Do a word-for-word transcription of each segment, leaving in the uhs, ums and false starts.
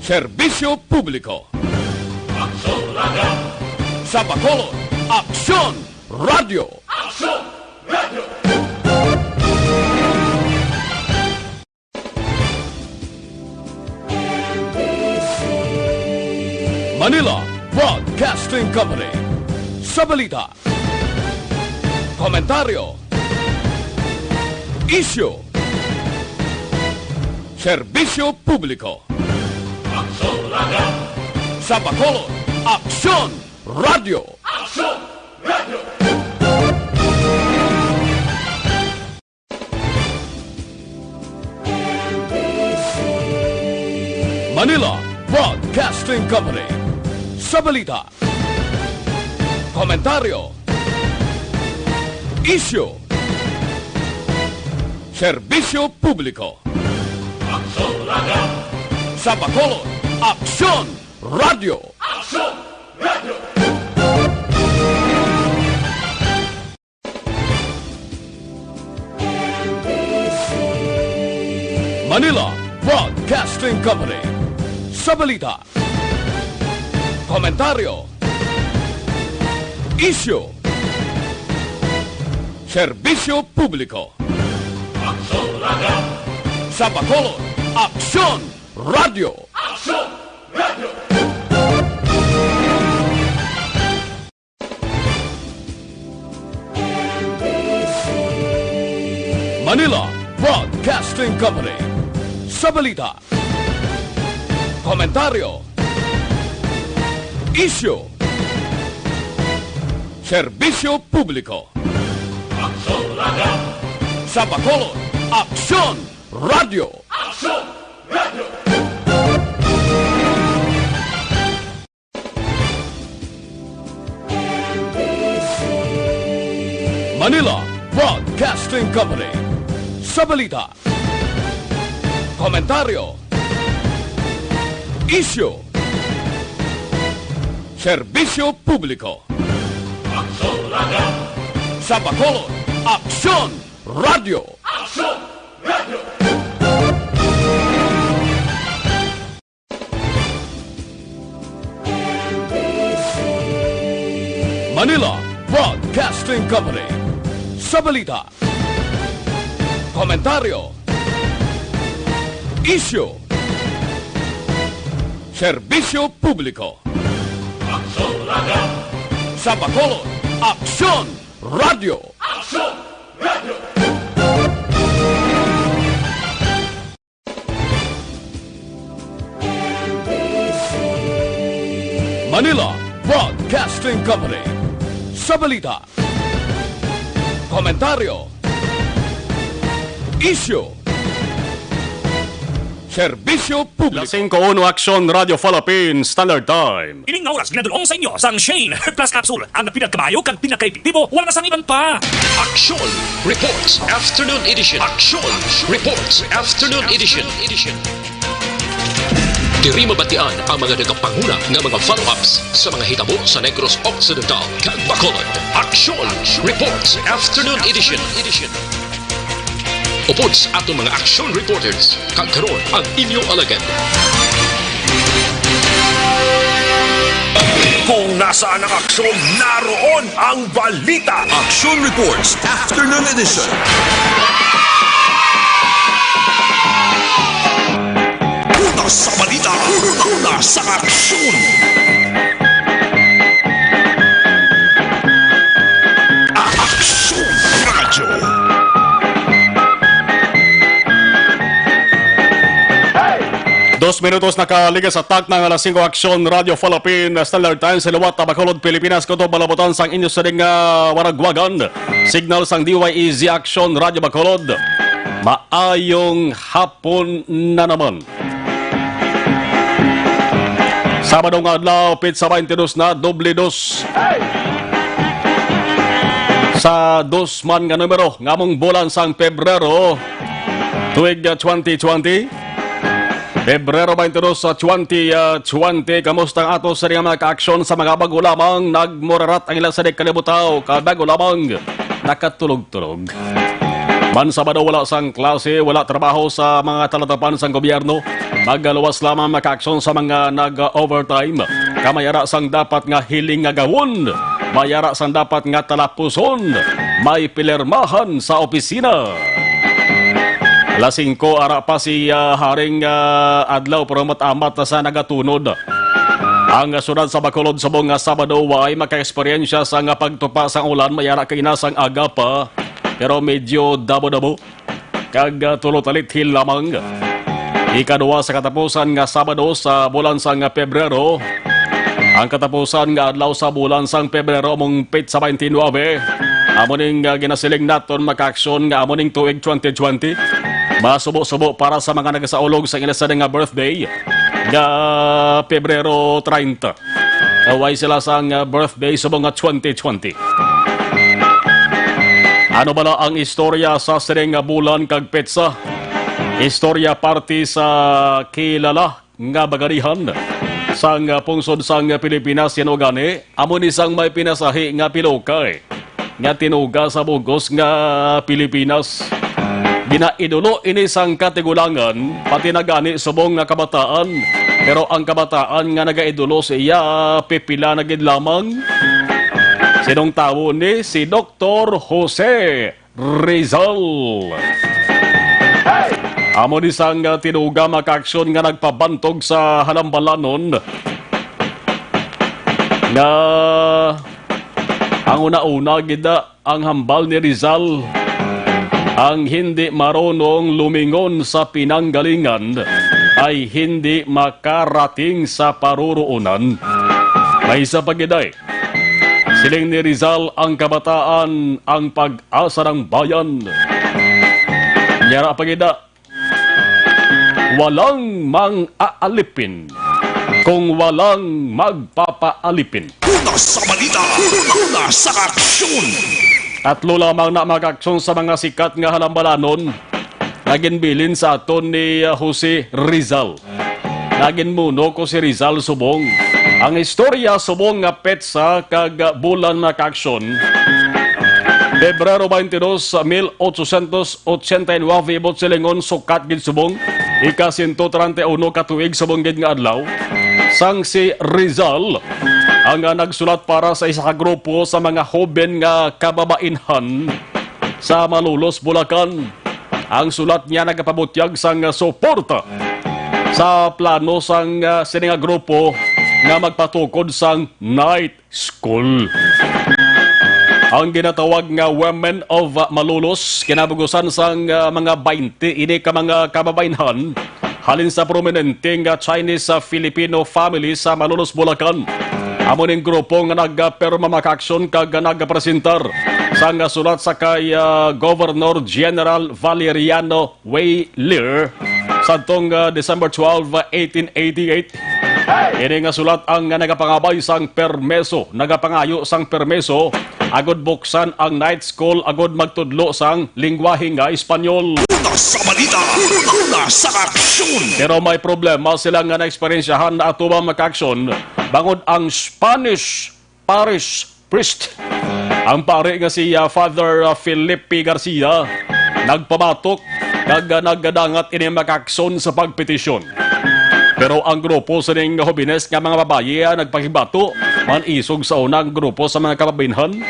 Serbisyo Publiko. Aksyon Radio. Sa Bacolod, Aksyon Radio. Aksyon Radio. Manila Broadcasting Company. Sa balita, komentaryo, isyu, serbisyo publiko. Aksyon Radio. Sa Bacolod, Aksyon Radio. Aksyon Radio. Manila Broadcasting Company. Sa balita, komentaryo, isyu, serbisyo publiko. Aksyon Radio. Sa Bacolod, Aksyon Radio. Aksyon Radio. Manila Broadcasting Company. Sa balita, komentaryo, isyu, serbisyo publiko. Aksyon Radio. Sa Bacolod, Aksyon Radio. Aksyon Radio. Manila Broadcasting Company. Sa balita, komentaryo, isyu, serbisyo publiko. Aksyon Radio. Sa Bacolod, Aksyon Radio. Aksyon Radio. Manila Broadcasting Company. Sa balita, komentaryo, isyu, serbisyo publiko. Aksyon Radio. Sa Bacolod, Aksyon Radio. Aksyon Radio. Manila Broadcasting Company. Sa balita, komentaryo, isyu, serbisyo publiko. Aksyon Radio. Sa Bacolod, Aksyon Radio. Aksyon Radio. Manila Broadcasting Company. Sa balita, komentaryo, isyu, serbisyo publiko. Las singko uno, Aksyon Radio Philippines Standard Time. Ining nga oras ginadul-ong sa inyo sang Shane Plus Capsule, ang pinakamayo kag pinakaepektibo, wala na sang iban pa. Aksyon Reports Afternoon Edition. Aksyon Reports Afternoon Edition. Diri mabatian ang mga nagapanguna nga mga follow-ups sa mga hitabo sa Negros Occidental kag Bacolod. Aksyon Reports Afternoon Edition. Upod sa aton mga action reporters, kag karon ang inyo alagad. Kung nasaan ang aksyon, naroon ang balita. Action Reports Afternoon Edition. Una sa balita, una sa aksyon. Aksyon Radyo. Dos minutos nakaligas sa takna nga alas singko, Aksyon Radyo Philippine Standard Time sa liwat ta Bacolod, Pilipinas, kutob malabutan sang inyo sining, ah, waragwagan. Signal sang D Y E Z Aksyon Radyo Bacolod. Maayong hapon na naman. Sabado nga adlaw, petsa twenty-two na, doble dos. Sa dos man nga numero nga among bulan sang Pebrero, tuig, ah, twenty twenty. Pebrero twenty-two sa twenty, ah, twenty. Kamusta ang ato sa mga kaaksyon sa mga bago lamang? Nagmurarat ang ila sa kalibutan, kabago lamang nakatulog-tulog. Man Sabado, wala sang klase, wala trabaho sa mga talatapan sang gobyerno. Magaluwas lamang makaaksyon sa mga nag-overtime. Ka may ara sang dapat nga hiling nga gawon, may ara sang dapat nga talapuson, may pilermahan sa opisina. Alas singko, ara pa si, ah, Haring, ah, Adlaw, pero amat-amat na sa nagatunod. Ang syudad sa Bacolod subong nga Sabado, waay makaeksperyensya sa nga pagtupa sang ulan, may ara kay na sang aga pa, pero medyo damo-damo kag, ah, tulo talit hilamang. Ikaduha sa katapusan nga Sabado sa bulan sang Pebrero. Ang katapusan nga adlaw sa bulan sang Pebrero among petsa twenty-nine. Amo ning, ah, ginasiling naton makaaksyon nga amo ning tuig twenty twenty. Masubo-subo para sa mga nagasaulog sa ila sa nga birthday nga Pebrero treinta. Away sila sang, ah, birthday subong nga twenty twenty. Ano bala ang istorya sa sining nga bulan kag petsa? Istorya parte sa kilala nga baganihan sang pungsod sang Pilipinas, sino gani? Amo ni sang may pinasahi nga pilukay nga tinuga sa bugos nga Pilipinas. Ginaidolo ini sang katigulangan, pati na gani subong nga kabataan. Pero ang kabataan nga nagaidolo sa iya, pipila na gid lamang. Sinong tawo ni? Si Doktor Jose Rizal. Amo ni sang, ah, tinuga makaaksyon nga nagpabantog sa halambalanon nga ang una-una gid, ah, ang hambal ni Rizal, ang hindi marunong lumingon sa pinanggalingan ay hindi makarating sa paruroonan. May isa pa gid ay, siling ni Rizal, ang kabataan ang pag-asa ng bayan. Nyara pa gid, ah, walang mang-aalipin kung walang magpapaalipin. Una sa balita, una sa aksyon. Tatlo lamang na makaaksyon sa mga sikat nga halambalanon nga ginbilin sa aton ni, uh, Jose Rizal. Nagin muno ko si Rizal subong. Ang istorya subong nga petsa kag bulan makaaksyon, Pebrero twenty-two, mil ochocientos ochenta y nueve, ibot silingon sukat gid subong, ika-sento treinta y uno ka tuig subong gid nga adlaw, sang si Rizal ang, ah, nagsulat para sa isa ka grupo sa mga hoben nga kababainhan sa Malolos, Bulacan. Ang sulat niya nagapabutyag sang suporta sa plano sang, ah, sini nga grupo nga magpatukod sang night school. Ang ginatawag nga Women of Malolos, kinabugusan sang, ah, mga twenty ini ka mga kababainhan halin sa prominente nga Chinese, ah, Filipino family sa Malolos, Bulacan. Amo ning grupo nga nagpirma makaaksyon kag nagpresentar sang sulat sa kay, ah, Governor General Valeriano Weyler sadtong, ah, December twelve, eighteen eighty-eight. Ini nga sulat ang nagapangabay sang permeso, nagapangayo sang permeso agud buksan ang night school agud magtudlo sang lingwahe nga Espanyol. Una sa balita, una sa aksyon. Pero may problema sila nga naeksperyensyahan na atubang makaaksyon bangod ang Spanish parish priest. Ang pari nga si, ah, Father, ah, Felipe Garcia nagpamatok kag, ah, nagdangat ini makaaksyon sa pagpetisyon. Pero ang grupo sining hobines nga mga babayi, ah, nagpakigbato man isog sa una ang grupo sa mga kababainhan.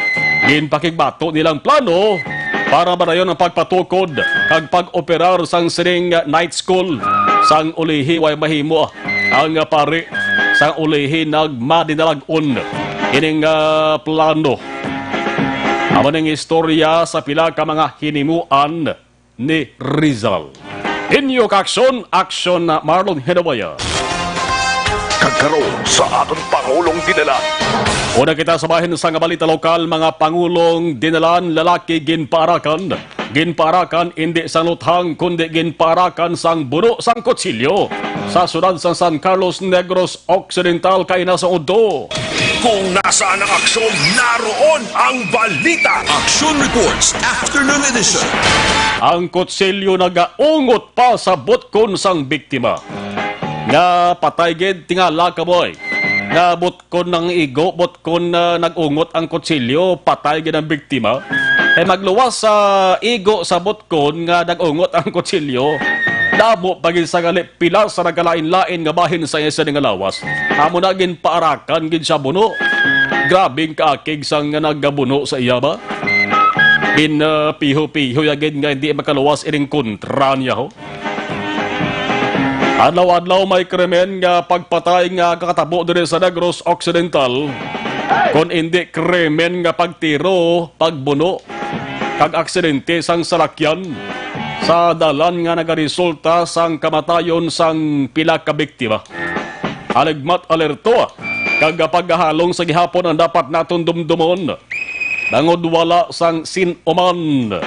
Ginpakigbato nilang plano para madayon ang pagpatukod kag pag-operar sang sining night school sang ulihi way mahimo ang pari sang ulihi nagmadinalag-on ining, ah, plano. Amo ning istorya sa pila ka mga hinimuan ni Rizal. Inyo kaaksyon, aksyon na Marlon Hinabaya. Kag karon sa aton Pangulong Dinalan. Una kita sa bahin sang balita lokal, mga Pangulong Dinalan, lalaki ginpaarakan. Ginpaarakan indi sang luthang, kundi ginpaarakan sang buno sang kutsilyo sa siyudad sang San Carlos, Negros Occidental, kaina sa udto. Kung nasaan ang aksyon, naroon ang balita. Action Reports, Afternoon Edition. Ang kutsilyo nagaungot pa sa butkon sang biktima. Nga patay gid, tingala ka, boy. Nga butkon ang igo, butkon na nag-ungot ang kutsilyo, patay gid ang biktima. Kay magluwas sa igo sa butkon nga nag-ungot ang kutsilyo, Damo pa gid sa gali, pila sa nagkalain-lain nga bahin sa iya sini nga lawas. Amo na, ginpaarakan gid siya buno. Grabe ang kaakig sang nga nagabuno sa iya ba. Gin, ah, piho-piho ya gid nga hindi makaluwas ining kontra niya, ho. Adlaw-adlaw may krimen nga pagpatay nga kakatabo diri sa Negros Occidental. Kon indi krimen nga pagtiro, pagbuno, kag aksidente sang salakyan sa dalan nga nagaresulta sang kamatayon sang pila ka biktima. Aligmat, alerto, kag pagkahalong sa gihapon ang dapat naton dumdumon, bangod wala sang sin-o man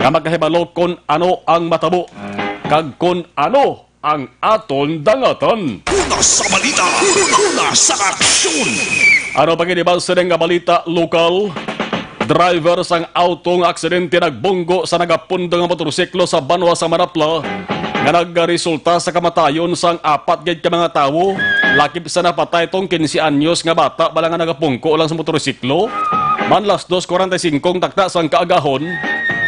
nga makahibalo kon ano ang matabo kag kon ano ang aton dangatan. Una sa balita, una sa aksyon. Ano pa gid iban sini nga balita lokal? Driver sang auto nga aksidente nagbunggo sa nagapundo nga motorsiklo sa banwa sa Manapla nga nagresulta sa kamatayon sang apat gid ka mga tawo, lakip sa napatay tong quince anyos nga bata bala nga nagapungko lang sa motorsiklo. Man las dos cuarenta y cinco ang takna sang kaagahon,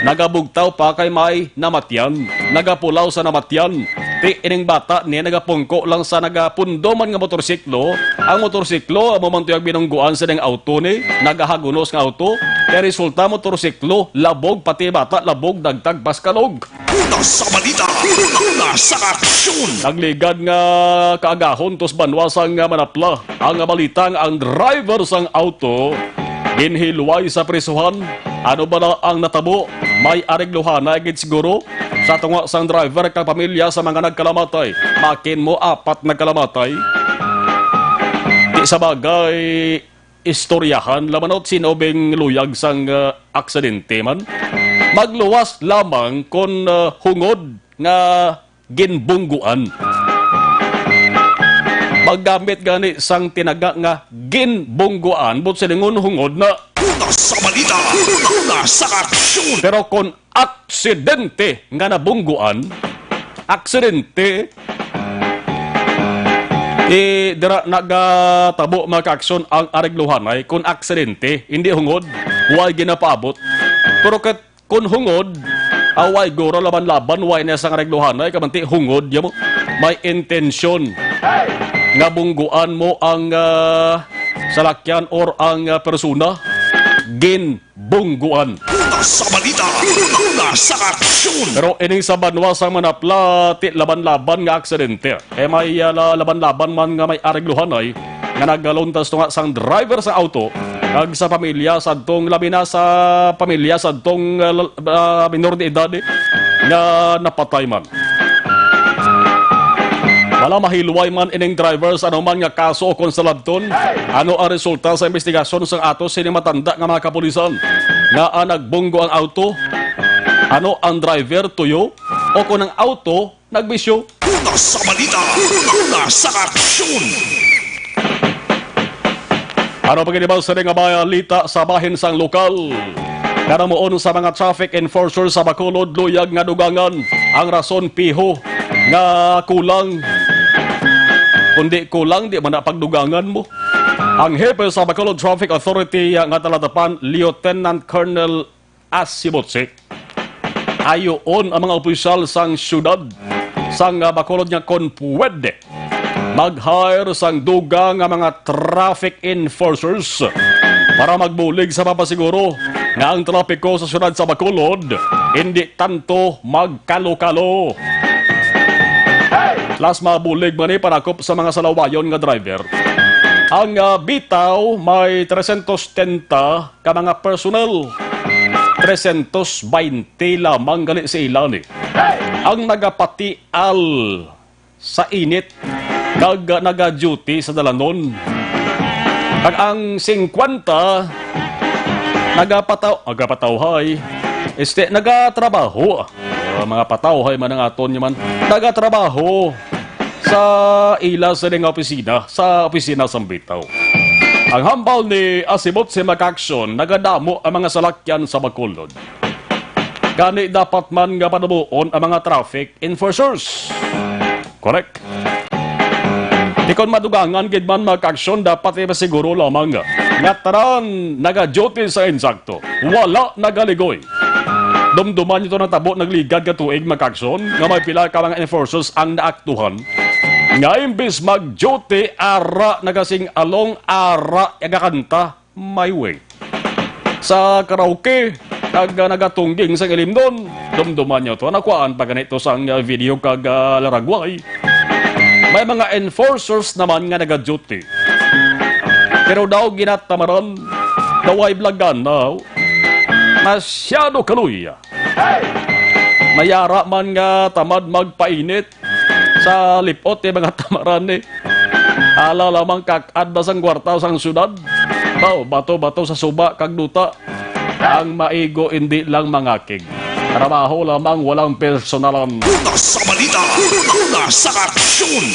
nagabugtaw pa kay may namatyan, nagapulaw sa namatyan. Ti ining bata ni nagapungko lang sa nagapundo man nga motorsiklo. Ang motorsiklo amo man tuyag binungguan sa ding auto ni nagahagunos nga auto. Kay resulta motorsiklo labog, pati bata labog, dagtag paskalog. Una sa balita, una sa aksyon. Nagligad nga kaagahon tos banwa sang Manapla ang balita nga ang driver sang auto ginhilway sa prisuhan. Ano bala ang natabo? May areglohanay gid siguro sa tunga sang driver kag pamilya sa mga nagkalamatay. Makin mo apat nagkalamatay. Di sa bagay, istoryahan laman ot sin-o bing luyag sang, ah, aksidente man. Magluwas lamang kon, ah, hungod nga ginbungguan. Maggamit gani sang tinaga nga ginbungguan, but silingon hungod na. Una sa balita, una sa aksyon. Pero kon aksidente nga nabungguan, aksidente, eh, dira nagatabo, mga kaaksyon, ang areglohanay. Kon aksidente, hindi hungod, way ginapaabot. Pero kat-, kon hungod, away guro laban-laban, way na sang areglohanay, kamanti hungod ya mo. May intensyon nga bungguan mo ang, ah, salakyan or ang, ah, persona. Gin bungguan. Una sa balita, una sa aksyon. Pero ining sa banwa sang Manapla, ti laban-laban nga aksidente. Eh, may, ah, la-, laban-laban man nga may areglohanay nga nagaluntas tunga sang driver sa auto kag sa pamilya sadtong, labi na sa pamilya sadtong, ah, l-, ah, minor de edad, eh, nga napatay man. Wala mahilway man ining driver sa anuman nga kaso o kon sa labton. Ano ang resulta sa investigasyon sang ato sini matanda nga mga kapulisan? Ngaa nagbunggo ang auto? Ano ang driver, tuyo? O kon ang auto nagbisyo? Una sa balita, una sa aksyon. Ano pa gid ba sa nga balita sa bahin sang lokal? Kanamuon sa mga traffic enforcers sa Bacolod, luyag nga dugangan ang rason piho nga kulang. Kundi kulang, di man na pagdugangan mo. Ang hepe sa Bacolod Traffic Authority nga talatapan, Lieutenant Colonel Asibotse, ayuon ang mga opisyal sang syudad sang, ah, Bacolod nga kon pwede, mag-hire sang dugang nga mga traffic enforcers para magbulig sa papasiguro nga ang trapiko sa siyudad sa Bacolod hindi tanto magkalo-kalo. Plus, mabulig man ni panakop sa mga salawayon nga driver. Ang, ah, bitaw may trescientos setenta ka mga personnel. Trescientos baynte lamang gali sa ila ni ang nagapatial sa init kag naga-duty sa dalanon. Kag ang singkwenta nagapataw-, nagapatawhay, este, nagatrabaho. Ah, mga patawhay man ang aton man. Nagatrabaho sa ila sini nga opisina, sa opisina sang bitaw. Ang hambal ni Asibot si Mac Action, nagadamo ang mga salakyan sa Bacolod. Gani dapat man nga padabuon ang mga traffic enforcers. Correct. Di kon madugangan gid man, Mac Action, dapat ipasiguro lamang nga tanan naga-duty sa insakto, wala nagaligoy. Dumduman niyo to, natabo nagligad nga tuig, mga kaaksyon, nga may pila ka mga enforcers ang naaktuhan nga imbis mag-duty, ara nagasing-along, ara nagakanta, "My Way" sa karaoke, kag, ah, nagatungging sang ilimnon. Dumduman niyo to, nakuhaan pa gani to sang, ah, video kag, ah, laragway. May mga enforcers naman nga naga-duty. Pero daw ginatamaran, daw ay blagan na, masyado kaluya. May ara man nga tamad magpainit sa lipot ni mga tamaran ni. Ala lamang kak-ad na sang kwarta sang syudad. Daw, bato-bato sa suba kag duta. Ang maigo indi lang mangakig. Trabaho lamang, walang personalan. Una sa balita, una sa aksyon.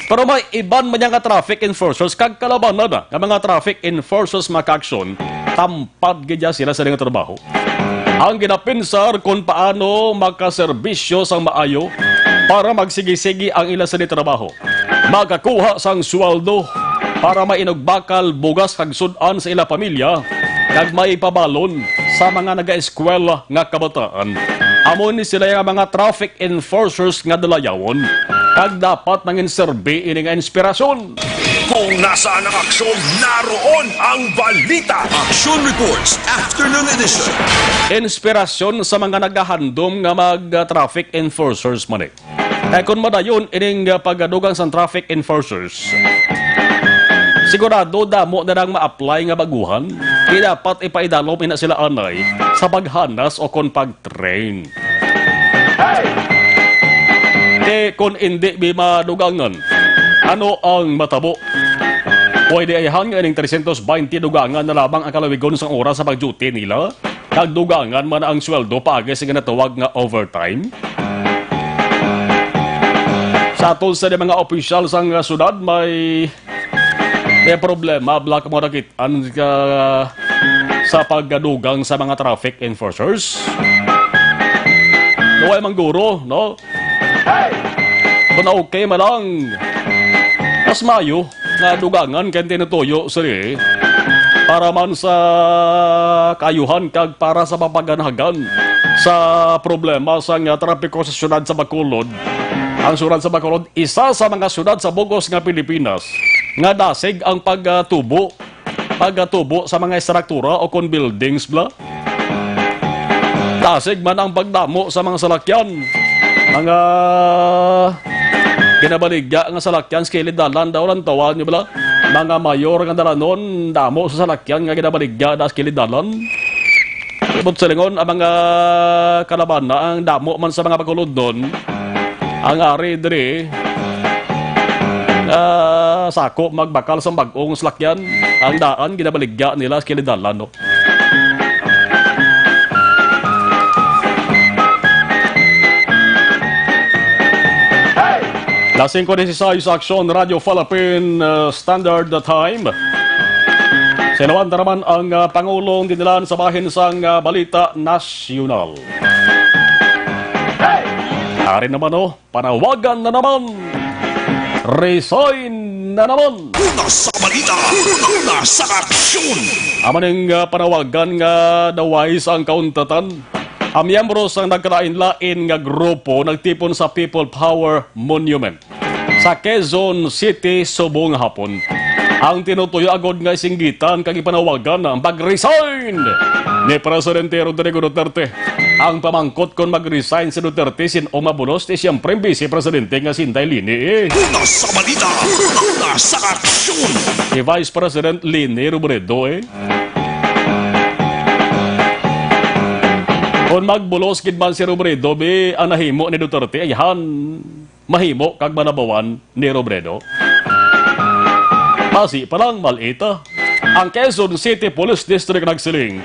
Pero may iban man niya nga traffic enforcers kag kalabanan na nga mga traffic enforcers, mga kaaksyon, tampad gid ya sila sa ilang trabaho. Ang ginapinsar kung paano makaserbisyo sang maayo para magsigi-sigi ang ila sini trabaho, makakuha sang sweldo para mainog bakal, bugas kag sud-an sa ila pamilya, kag maipabalon sa mga nagaeskwela nga kabataan. Amo ni sila nga mga traffic enforcers nga dalayawon, kag dapat mangin serbi ini nga inspirasyon. Kung nasaan ang aksyon, naroon ang balita. Action Reports, Afternoon Edition. Inspirasyon sa mga nagahandom nga mag-traffic enforcers man eh. Kay kung madayon ining, ah, pagdugang sang traffic enforcers, sigurado damo na lang ma-apply nga baguhan. Di dapat ipaidalom ina sila anay sa paghanas o kon pag-train. Kay kung indi bi madugangan, ano ang matabo? Pwede ayhan nga ining trescientos baynte dugangan na lamang ang kalawigon sang oras sa pag-duty nila, kag dugangan man ang sweldo paagi sa ginatawag nga overtime. Sa aton sa mga opisyal sang syudad, may, may problema, black mo nakit-an ka sa pagdugang sa mga traffic enforcers. Naway mangguro, no? Kung okay man lang, mas mayo nga dugangan kay tinutuyo sini para man sa kaayuhan kag para sa papaganhagan sa problema sang trapiko sa siyudad sa Bacolod. Ang siyudad sa Bacolod, isa sa mga siyudad sa bug-os nga Pilipinas nga dasig ang pagtubo, pagtubo sa mga estruktura o kon buildings bala. Dasig man ang pagdamo sa mga salakyan. Mga ginabaligya nga salakyan sa kilid dalan daw, lantawan niyo bala? Mga mayor nga dalanon, damo sa salakyan nga ginabaligya da sa kilid dalan. Ibot silingon, ang mga kalabana, ang damo man sa mga Bacolodnon, ang ari diri, ah, sako magbakal sa bag-ong salakyan, ang daan ginabaligya nila sa kilid dalan, no? Las singko dieciséis sa Aksyon Radio Philippine, uh, Standard Time. Sinuwanta naman ang, uh, Pangulong Dinilan sa bahin sang, uh, Balita Nasyonal. Ari naman, oh, panawagan na naman. Resign na naman. Una sa balita, una sa aksyon. Amo ning, ah, panawagan nga naway sa ang kauntatan. Ang miyembro sang nagkalain-lain nga grupo nagtipon sa People Power Monument sa Quezon City subong hapon. Ang tinutuyo agod nga isinggitan kag ipanawagan ang pag-resign ni Presidente Rodrigo Duterte. Ang pamangkot kon mag-resign si Duterte, sin-o mabulos? Ti siyempre ang Vice Presidente nga si Inday Leni, eh. Una sa balita, una sa aksyon. Si Vice President Leni Robredo, eh. Kon magbulos gid man si Robredo, bi, ang nahimo ni Duterte, ayhan, mahimo kag manabawan ni Robredo. Basi pa lang, mal-ita. Ang Quezon City Police District nagsiling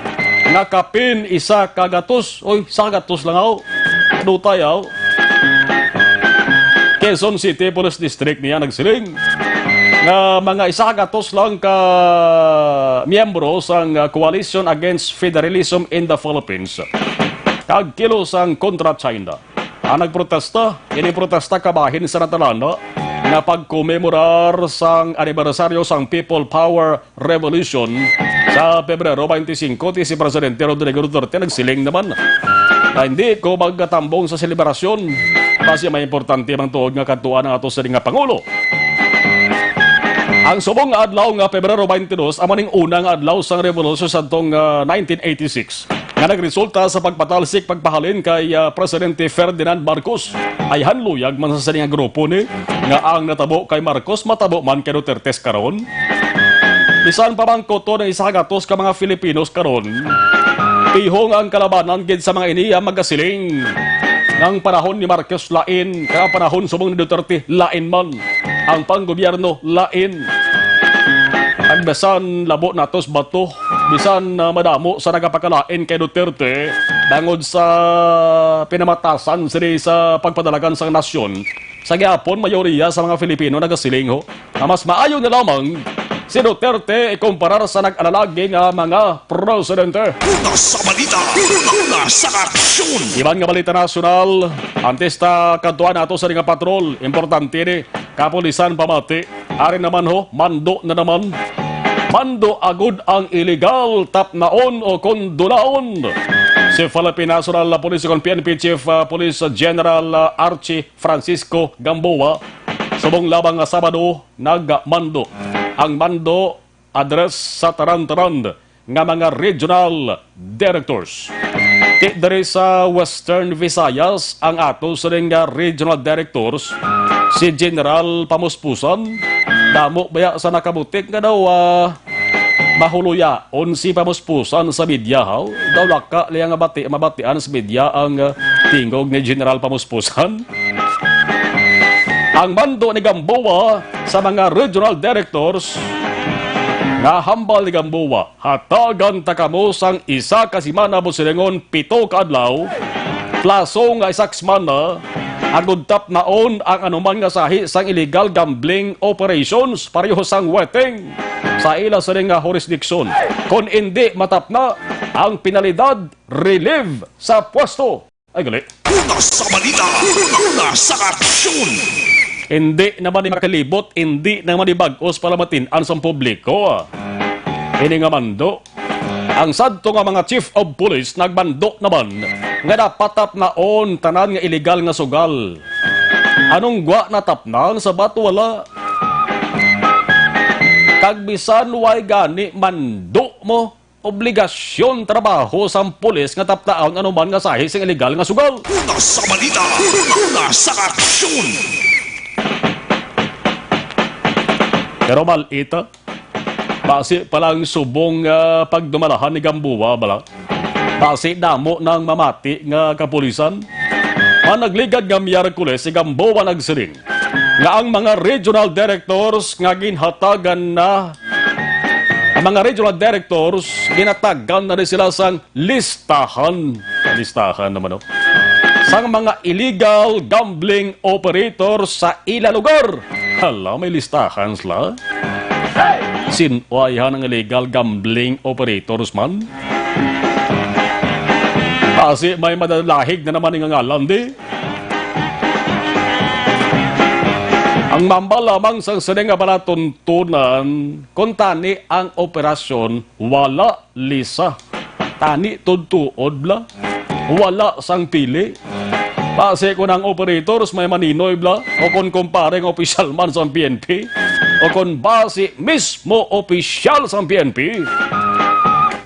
nga kapin isa ka gatos, oy, isa ka gatos lang, aw. Dutay, aw. Quezon City Police District niya nagsiling nga mga isa ka gatos lang ka miyembro sang, ah, Coalition Against Federalism in the Philippines kag Kilos sang Kontra China ang nagprotesta. Ini protesta kabahin sa natalana nga pagkomemorar sang anibersaryo sang People Power Revolution sa Pebrero twenty-five, ti si Presidente Rodrigo Duterte nagsiling naman nga hindi ko magkatambong sa selebrasyon. Basi may importante man tuod nga kadtuan ang ato sini nga Pangulo. Ang subong nga adlaw nga Pebrero twenty-two, amo ning una nga adlaw sang revolusyon sadtong, ah, nineteen eighty-six, nga nagresulta sa pagpatalsik pagpahalin kay, ah, Presidente Ferdinand Marcos. Ayhan, luyag man sa sini nga grupo ni nga ang natabo kay Marcos matabo man kay Duterte karon. Bisan pa man kutob ang isa ka gatos ka mga Filipinos karon, pihong ang kalabanan gid sa mga ini ang magasiling nga ang panahon ni Marcos lain, kag ang panahon subong ni Duterte lain man. Ang panggobyerno lain. Ang bisan labo natos bato, bisan, ah, madamo sa nagapakalain kay Duterte bangod sa pinamatasan sini sa pagpadalagan sang nasyon, sa gihapon mayoriya sa mga Filipino nagasiling ho nga mas maayo na lamang si Duterte ikumparar sa nag-alalagi nga mga presidente. Una sa balita, una sa aksyon. Iban nga balita nasyonal, antes ta kadtuan nato sa nga patrol, importante ni kapulisan pamati. Ari naman ho, mando na naman. Mando agud ang iligal, tapnaon o kondonaon. Si Philippine National Police o kon P N P Chief, ah, Police General, ah, Archie Francisco Gamboa, subong lamang nga Sabado, nagmando. Ang mando address sa tanan-tanan nga mga regional directors. Ti diri sa Western Visayas ang ato sining nga regional directors, si General Pamuspusan. Damo baya sa nakabutik nga daw, ah, mahuluyaon si Pamuspusan sa media, ha? Daw laka liya nga bati, mabatian sa media ang, ah, tingog ni General Pamuspusan. Ang mando ni Gamboa sa mga regional directors nga hambal ni Gamboa, hatagan ta kamo sang isa ka semana, busilingon pito ka adlaw, plaso nga isa ka semana, agud tapnaon ang anuman nga sahi sang illegal gambling operations pareho sang weteng sa ila sini nga jurisdiction. Kon indi matapna, ang penalidad, relieve sa pwesto. Ay, gali. Una sa balita, una sa aksyon. Hindi naman ni makalibot, hindi naman ni bagos para matin-an sa publiko. Ini nga mando, ang sadto nga mga chief of police nagmando naman nga dapat tapnaon tanan nga illegal nga sugal. Anong gwa natapnan sa bat wala? Kag bisan way gani, mando mo. Obligasyon trabaho sang pulis nga taptaon anuman nga sahi sing iligal nga sugal. Una sa balita, una sa aksyon. Pero mal-ita, basi pa lang subong nga pagdumalahan ni Gamboa bala. Basi damo nang mamati nga kapulisan. Managligad nga Miyerkules si Gamboa nagsiling nga ang mga regional directors nga ginhatagan na, ang mga regional directors ginhatagan na ni sila sang listahan. Listahan naman, no? Sang mga illegal gambling operators sa ila lugar. Hala, may listahan sila. Sin-o ayhan ang illegal gambling operators man? Basi may madalahig na naman nga ngalan, di? Ang mamba lamang sang sini nga palatuntunan, kung tani ang operasyon, wala lisa. Tani tudtuod bla. Wala sang pili. Basi kon ang operators may maninoy bla, o kon kumpare nga opisyal man sang P N P, o kon basi mismo opisyal sang P N P,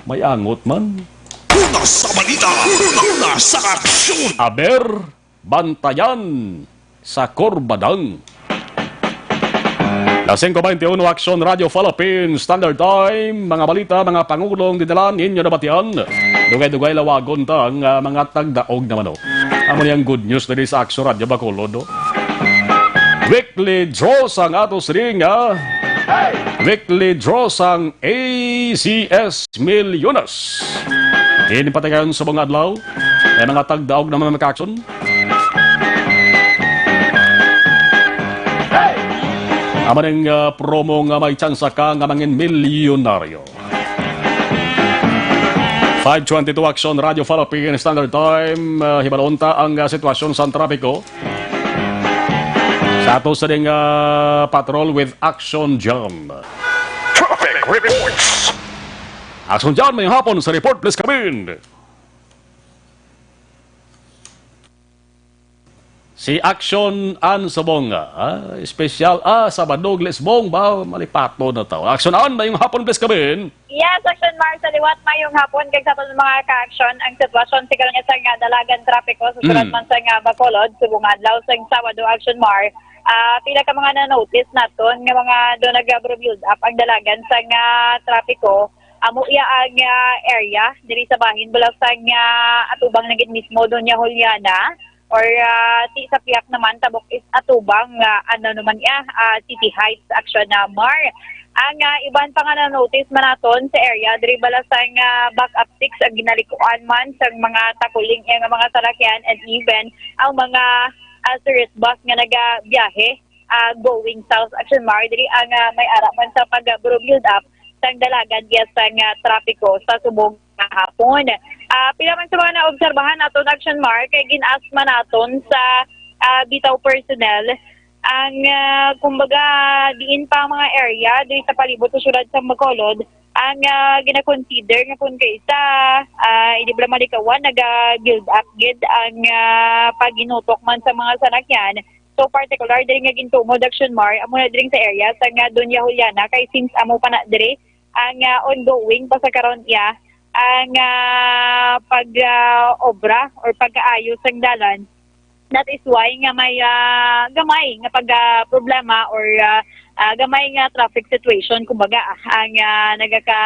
may angot man. Una sa balita, una sa aksyon. Aber, bantayan sa Corbadang. Las singko beintiuno, Aksyon Radio Philippines Standard Time. Mga balita, mga pangulong dinala ninyo nabatian. Dugay-dugay lawagon ta ang, ah, mga tagdaog naman, oh. Amo ni ang good news diri sa Aksyon Radio Bacolod, oh. Weekly draw sang ato siring, ah. Weekly draw sang A C S Milyones. Ini patigayon sa mga adlaw, may mga tagdaog naman mga aksyon. Amo ning, ah, promo nga may tsansa ka nga mangin milyonaryo. Five twenty-two Aksyon Radio Philippine Standard Time, ah, hibalon ta ang, ah, sitwasyon sa trapiko. Sa ato sa ding, ah, patrol with Action John. Traffic reports. Action John, may hapon sa report, please come in. Si Action Ann Sabong, ah, espesyal, ah, Sabado, Lisbong, ba, malipaton na to. Action Ann, mayong hapon, please, kabin. Yes, Action Mar, sa liwat, mayong hapon, kag sa aton mga ka-action, ang sitwasyon sa karon nga sa nga dalagan trapiko sa sulat Mm. man sa nga Bacolod, subong adlaw sa Sabado, Action Mar, ah, pila ka mga na-notice naton nga mga do nag-build up ang dalagan sa nga trapiko, amo iya ang, ah, area diri sa bahin, bala sa nga atubang na gid mismo Doña Juliana, or, ah, ti sa pihak naman tabok is atubang nga ano naman iya, ah, City Heights, Action Mar. Ang, ah, iban pa nga na-notice man naton sa area diri bala sa nga back up six ang ginalikuan man sang mga takuling iya nga mga salakyan and even ang mga, ah, tourist bus nga nagabiyahe, ah, going south, Action Mar. Diri ang, ah, may ara man sa pag-build up sang dalagan iya sang, ah, trapiko sa subong nga hapon. Ah, pila man sa mga naobserbahan naton, Action Mar, kay gin-ask man naton sa, ah, bitaw personnel ang, ah, kumbaga, diin pa ang mga area diri sa palibot sa syudad sa Bacolod ang, ah, gina-consider nga kung kaisa, ah, hindi pala malikawan, naga-build up gid ang, ah, paghinutok man sa mga salakyan. So, particular diri nga gintumod, Action Mar, amo na diri sa area sa nga Doña Juliana, kay since amo pa na diri ang, ah, ongoing pa sa karon iya ang, ah, pag, ah, obra or pagkaayo sang dalan. That is why nga may, ah, gamay nga pag, ah, problema or, ah, ah, gamay nga traffic situation, kumbaga, ah, ang, ah, nagaka,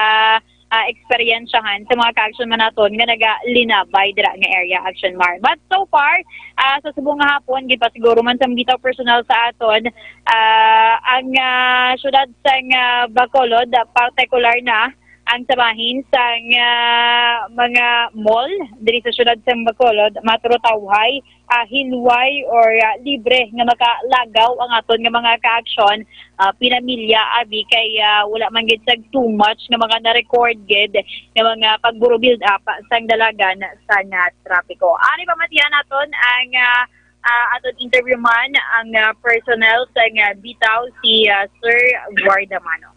ah, eksperyensyahan sa mga ka-action man naton nga nagalinabay dira nga area, Action Mar. But so far, ah, sa subong nga hapon, gipasiguro man sa bitaw personal sa aton, ah, ang, ah, syudad sang, ah, Bacolod, ah, partikular na ang sa bahin sang, ah, mga mall diri sa syudad sang Bacolod, Matro Tawhay, ah, Hilway, or, ah, libre nga makalagaw ang aton nga mga ka-action, ah, pinamilya, abi, kay, ah, wala man gid sa too much nga mga na-record gid nga mga pagburo build up sang dalagan sa nga trapiko. Ari, pamatian naton ang, ah, ah, aton interview man ang, ah, personnel sa nga bitaw, si, ah, Sir Guardamano.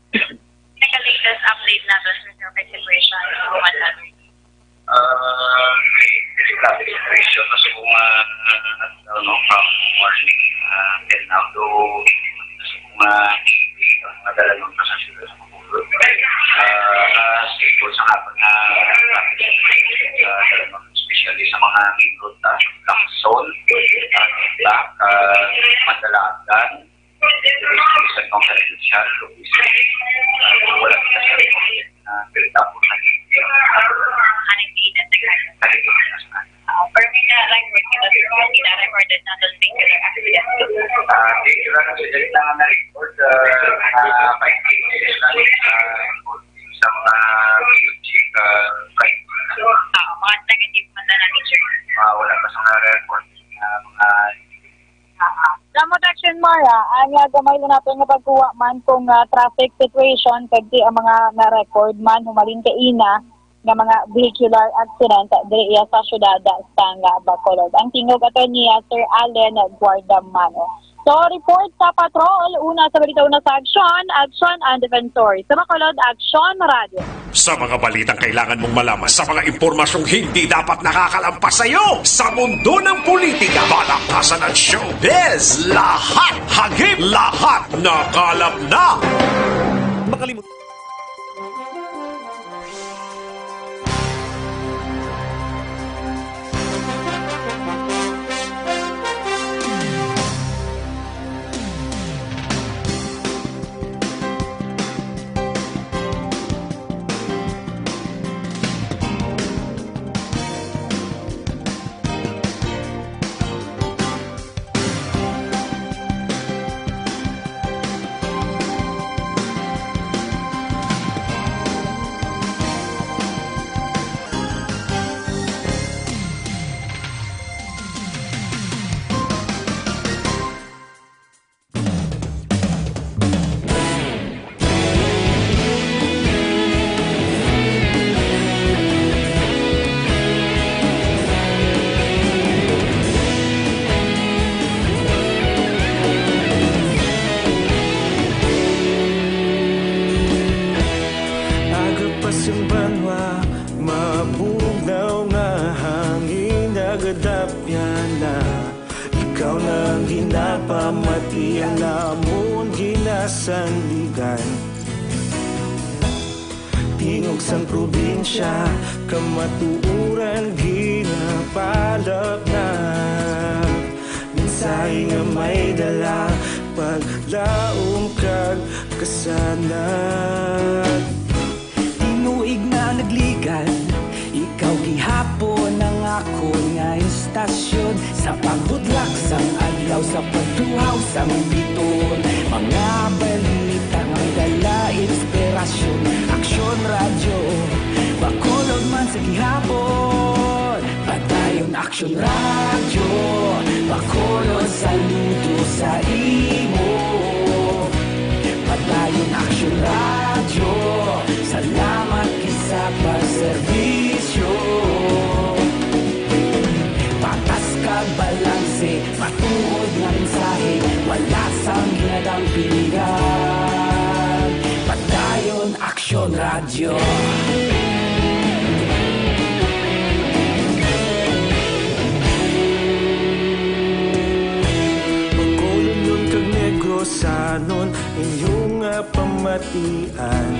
Naka-latest update nato sa traffic situation sa Roman Labyrinth. Ah, may traffic situation na sa mga, ah, ano, from morning, ah, till now, though, sa mga, ang mga dalanon pa sa sila sa Bacolod. Ah, ah, stable sa hapon na traffic situation sa dalanon, especially sa mga main road, ah, Lacson, ah, Tibak, ah, Mandalagan, Sa confidential location. Wala kita sa record na build up sa Ano yung incident na gano'n? Ah, pero may na-record kita, sir. May na-recorded na sa singular accident. Ah, singular accident na na-record, ah, mga five cases na, ah, sa mga music, ah, five. Ah, mga negative man na namin, sir. Ah, wala pa sa mga record na mga Salamat, Action Mara. Ang, ah, gamay lang natin nga pagkuha man kung, ah, traffic situation, kag ti ang mga na-record man humalin kaina nga mga vehicular accident diri iya sa siyudad sang Bacolod. Ang tingog ato ni, ah, Sir Allen Guardamano. So, report sa patrol, una sa balita, una sa aksyon, aksyon ang Defensor. Sa Bacolod, Aksyon Radio. Sa mga balitang kailangan mong malaman, sa mga impormasyong hindi dapat nakakalampas sa iyo, sa mundo ng politika, palakpasan at showbiz, lahat hagip, lahat nakalap na. Makalimut- sandigan. Tingog sang probinsya, kamatuoran ginapalapnag. Mensahe nga may dala, paglaom kag kasanag. Tinuig na nagligan, ikaw gihapon ang akon nga istasyon. Sa pagbudlak sang adlaw, sa pagtuhaw sang biton, mga balita nga may dala inspirasyon. Aksyon Radyo, Bacolod man sa gihapon. Padayon Aksyon Radyo, Bacolod, saludo sa imo. Padayon Aksyon Radyo, salamat gid sa pagserbisyo. Patas kag balanse, matuod nga mensahe, wala sang ginadampigan. Padayon Aksyon Radyo. Bacolodnon kag Negrosanon, inyo nga pamatian.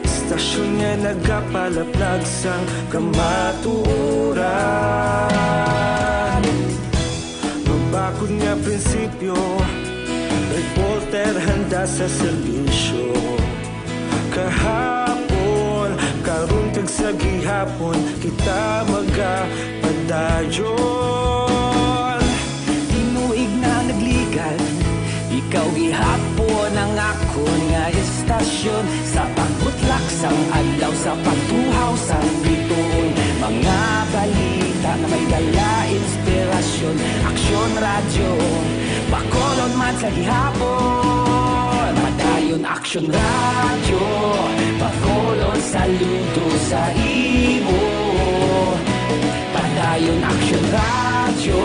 Istasyon nga nagapalaplag sang kamatuoran. Mabakod nga prinsipyo, reporter handa sa serbisyo. Kahapon, karon kag sa gihapon, kita magapadayon. Tinuig na nagligan, ikaw gihapon ang akon nga istasyon. Sa pagbutlak sang adlaw, sa pagtuhaw sang bituon, mga balita nga may dala inspirasyon. Aksyon Radyo, Bacolod man sa gihapon. Padayon Aksyon Radyo, Bacolod, saludo sa imo. Padayon Aksyon Radyo,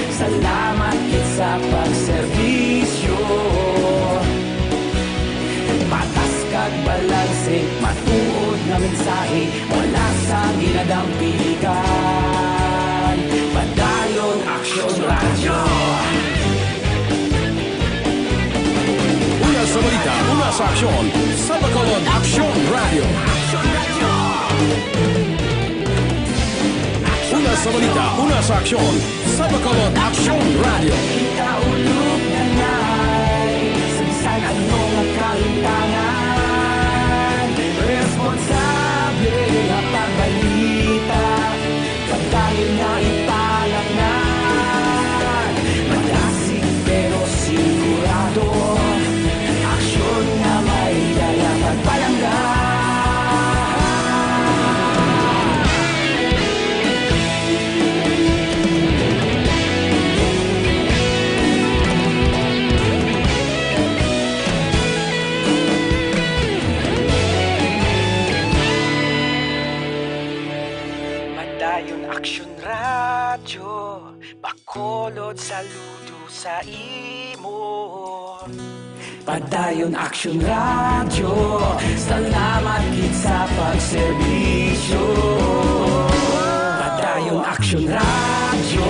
salamat gid sa pagserbisyo. Patas kag balanse, matuod nga mensahe, wala sang ginadampigan. Padayon Aksyon Radyo. Una sa balita, una sa aksyon, sa Bacolod Aksyon Radyo. Una sa balita, una sa aksyon, sa Bacolod Aksyon Radyo. Kita ulog na ngay, sa bisan ano nga kalimtangan, responsable nga pagbalita, pagdayon nga ipalangnan, malasig pero sigurado, aksyon nga may dala pagpalangga. Padayon Aksyon Radyo, Bacolod, saludo sa imo. Padayon Aksyon Radyo, salamat gid sa pagserbisyo. Padayon Aksyon Radyo.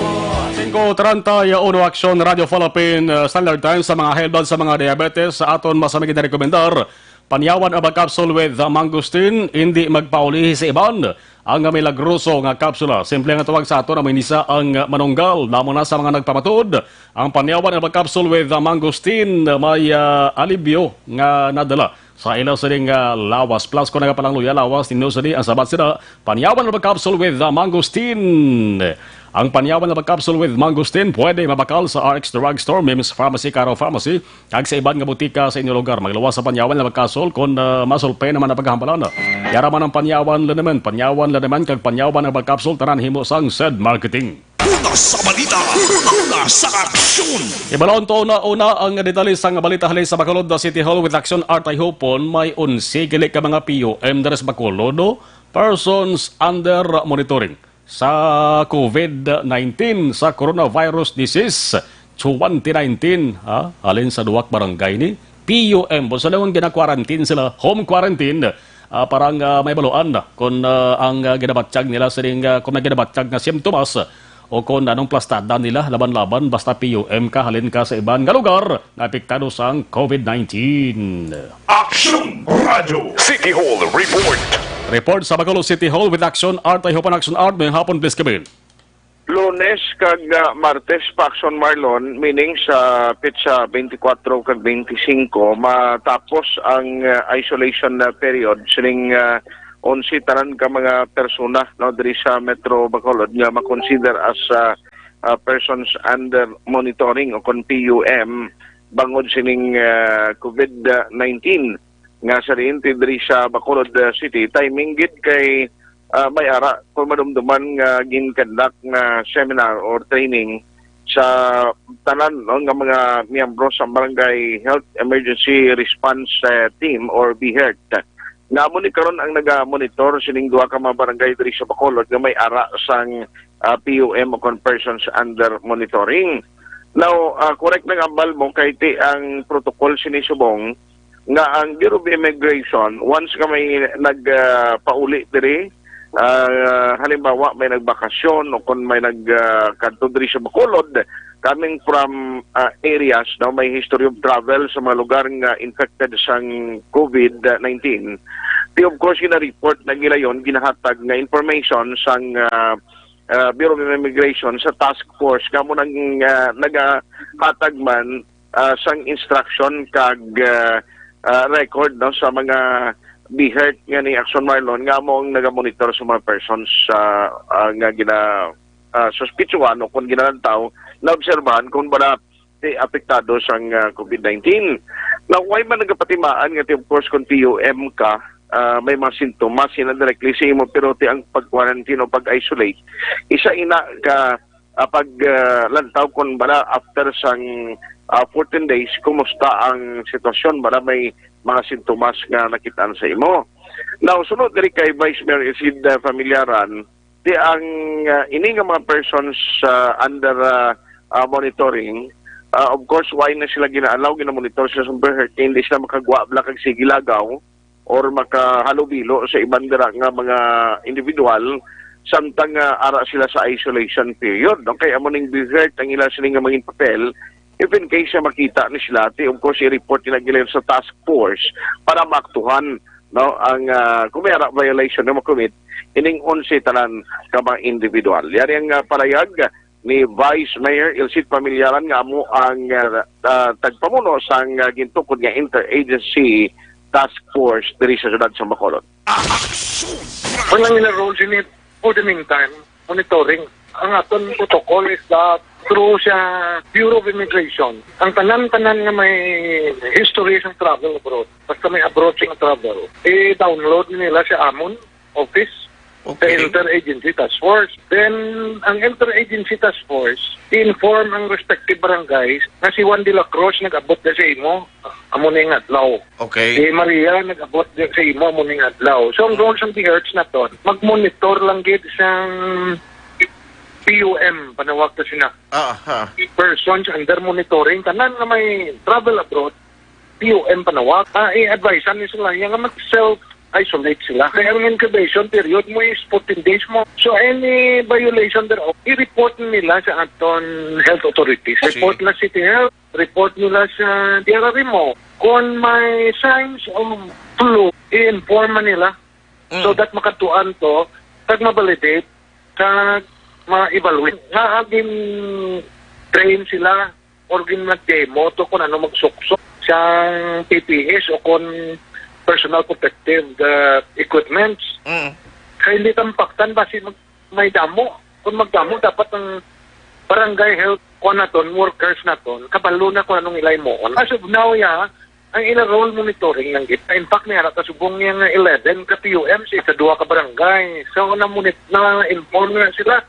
Singko treinta y uno, Aksyon Radyo Philippine, uh, Standard Time sa mga high blood, sa mga diabetes, sa aton masamig na rekomendar. Panyawan Herbal Capsule with, uh, mangosteen, hindi magpaulihi sa iban. Ang milagroso nga kapsula. Simple nga tawag sa aton amo ini sa ang manunggal. Namo na sa mga nagpamatuod. Ang Panyawan Herbal Capsule with, uh, mangosteen, uh, may, uh, alibyo nga nadala sa ila sining, uh, lawas. Plus, kung nagapalangluya lawas ninyo sini, ang sabat sila, Panyawan Herbal Capsule with, uh, mangosteen. Ang Panyawan Herbal Capsule with mangosteen pwede mabakal sa R X Drug Store, Mims Pharmacy, Caro Pharmacy, kag sa iban nga butika sa inyo lugar. Magluwas sa Panyawan Herbal Capsule kon, ah, masulpen naman ang pagkahambalan. Yara man ang Panyawan Liniment, Panyawan Liniment, kag Panyawan Herbal Capsule, tanan himo sang Zed Marketing. Una sa balita, una sa aksyon. Ibalon to una-una ang detalye sang balita halin sa Bacolod City Hall with Action Art. Ay hupon may onse gali ka mga P U M diri sa Bacolod, no? Persons under monitoring sa COVID nineteen, sa coronavirus disease twenty nineteen, ha? Halin sa duwak barangay ni P U M. Busa na gina-quarantine sila, home quarantine, ah, para nga, ah, may baluan kung, ah, ang, ah, ginabatyag nila sining, ah, kung may ginabatyag nga simptomas o kon anong plastada nila laban-laban, basta P U M ka, halin ka sa iban nga lugar nga apektado sang COVID nineteen. Action Radio. City Hall Report. Report sa Bacolod City Hall with Action Art. I hope an Action Art may hapon, please come in. Lunes kag, ah, Martes pa, Action Marlon, meaning sa petsa twenty-four kag twenty-five, matapos ang, ah, isolation na period sining, ah, onse tanan ka mga persona, no, diri sa Metro Bacolod nga makonsider as, ah, ah, persons under monitoring o kon P U M bangod sining, ah, COVID nineteen nga sa diin ti diri sa Bacolod, ah, City. Timing gid kay, ah, may ara kung madumduman nga gin-conduct nga seminar or training sa tanan, no, nga mga miyembro sa Barangay Health Emergency Response, ah, Team or BHERT. Nga amo ni karon ang naga-monitor sining duha ka mga barangay diri sa Bacolod nga may ara sang, ah, P U M o kon persons under monitoring. Now, ah, correct lang ambal mo kay ti ang protocol sini subong nga ang Bureau of Immigration, once nga may nag, ah, pauli diri, ah, halimbawa may nagbakasyon o kon may nag, ah, kadto diri sa Bacolod, coming from, ah, areas na may history of travel sa mga lugar nga infected sang COVID nineteen, di of course gina-report na nila yon, ginahatag nga information sang, ah, ah, Bureau of Immigration sa task force nga mo nang, ah, nagahatag man, ah, sang instruction kag, ah, ah, record, no, sa mga BHERT nga ni Action Marlon nga amo ang nagamonitor sa mga persons, ah, ah, nga gina, ah, suspitsuhan o kung ginalantaw, naobserbahan kung bala ti apektado sang, ah, COVID nineteen. Now, way man nagapatimaan nga ti, of course, kung P U M ka, ah, may mga sintomas ina directly sa imo, pero ti ang pag-quarantine o pag-isolate, isa ina ka, ah, pag, ah, lantaw kung bala after sang, ah, fourteen days, kumusta ang sitwasyon, bala may mga sintomas nga nakitaan sa imo. Now, sunod diri kay Vice Mayor Isid, ah, Familiaran, ti ang, ah, ini nga mga persons, ah, under, ah, ah, monitoring, ah, of course, why na sila ginaalaw, ginamonitor sila sa BHERT, hindi sila makagwa bala kag sige lagaw or makahalubilo sa iban dira nga mga individual, samtang, ah, ara sila sa isolation period, no? Kay amo ning BHERT ang ila sini nga mangin papel, if in case nga makita ni sila, ti, of course, i-report nila gila sa task force para maaktuhan, no, ang, ah, kung may ara violation na makumit ining onse tanan ka mga individual. Yari ang, ah, palayag ni Vice Mayor Ilcid Pamilyaran nga amo ang, ah, ah, tagpamuno sang, ah, gintukod nga interagency task force diri sa siyudad sa Bacolod. Walang ina-role sini for the meantime, monitoring. Ang aton protocol is that through sa Bureau of Immigration, ang tanan-tanan nga may history sa travel abroad, basta may abroad sila travel, i-download nila sa amon office, sa Okay. Interagency Task Force. Then, ang Interagency Task Force, i-inform ang respective barangays nga si Juan de la Cruz nag-abot na sa imo, amo na yung adlaw. Okay. Si Maria nag-abot na sa imo, amo na yung adlaw. So, ang role sang BHERT naton, mag-monitor lang gid sang P U M, panawag ta sina. Ah, ha. Persons under monitoring, tanan nga may travel abroad, P U M panawag. Ah, i-advise ni sila nga mag-self-isolate sila. Kaya ang incubation period mo is fourteen days mo. So, any violation thereof, i-report nila sa aton health authorities. I see. Report na City Health, report nila sa D R R M O. Kung may signs of flu, i-inform man nila. Mm. So that makatuan to, kag ma-validate, kag ma-evaluate. Nga gin-train sila or gin-demo to kung ano magsuksok sa P P Es o kung personal protective, uh, equipments. Mm. Kaya hindi tampaktan basi mag-, may damo. Kung magdamo, dapat ang barangay health, kung naton, workers naton, kabalo na kung anong ilay mo. As of now, ya, ang ila role monitoring lang gid. In fact, may ara ta subong yang eleven ka P U M sa isa duha ka barangay. So, na-monit-, na-inform na sila.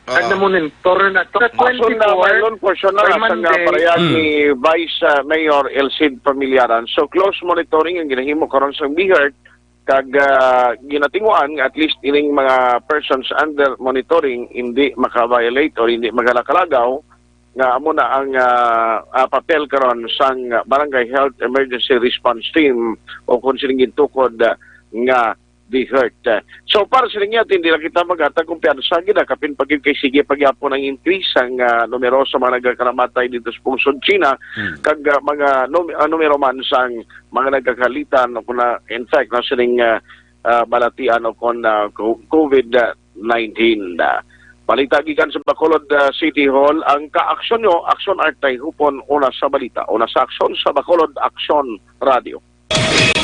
At Oo. Na-monitor na to. Sa Ason na twenty-four, mayroon portion na by sa nga Monday. Parehas Hmm. ni Vice, ah, Mayor Elcid Familiaran. So, close monitoring ang ginahimo karon sa BHERT, kag, ah, ginatinguan nga at least ining mga persons under monitoring hindi maka-violate or hindi magalakalagaw, nga amo na ang, ah, ah, papel karon sang Barangay Health Emergency Response Team o kung sining gintukod, ah, nga the hurt. Uh, so para sa niya, hindi lang kita maghatag kumpiyansa, gid, ah, kapin pa gyud kay sige pa gyapon ang increase ang, ah, numero sa mga nagakaramatay dito sa pungsod China, Hmm. kag, ah, mga num-, ah, numero man sang mga nagkakalitan o kung na, in fact, na sining, ah, ah, balatian o kung, ah, co-, covid nineteen. Ah, balita gikan sa Bacolod, ah, City Hall, ang kaaksyon nyo, Aksyon Artay Hupon, una sa balita, una sa aksyon sa Bacolod Aksyon Radio.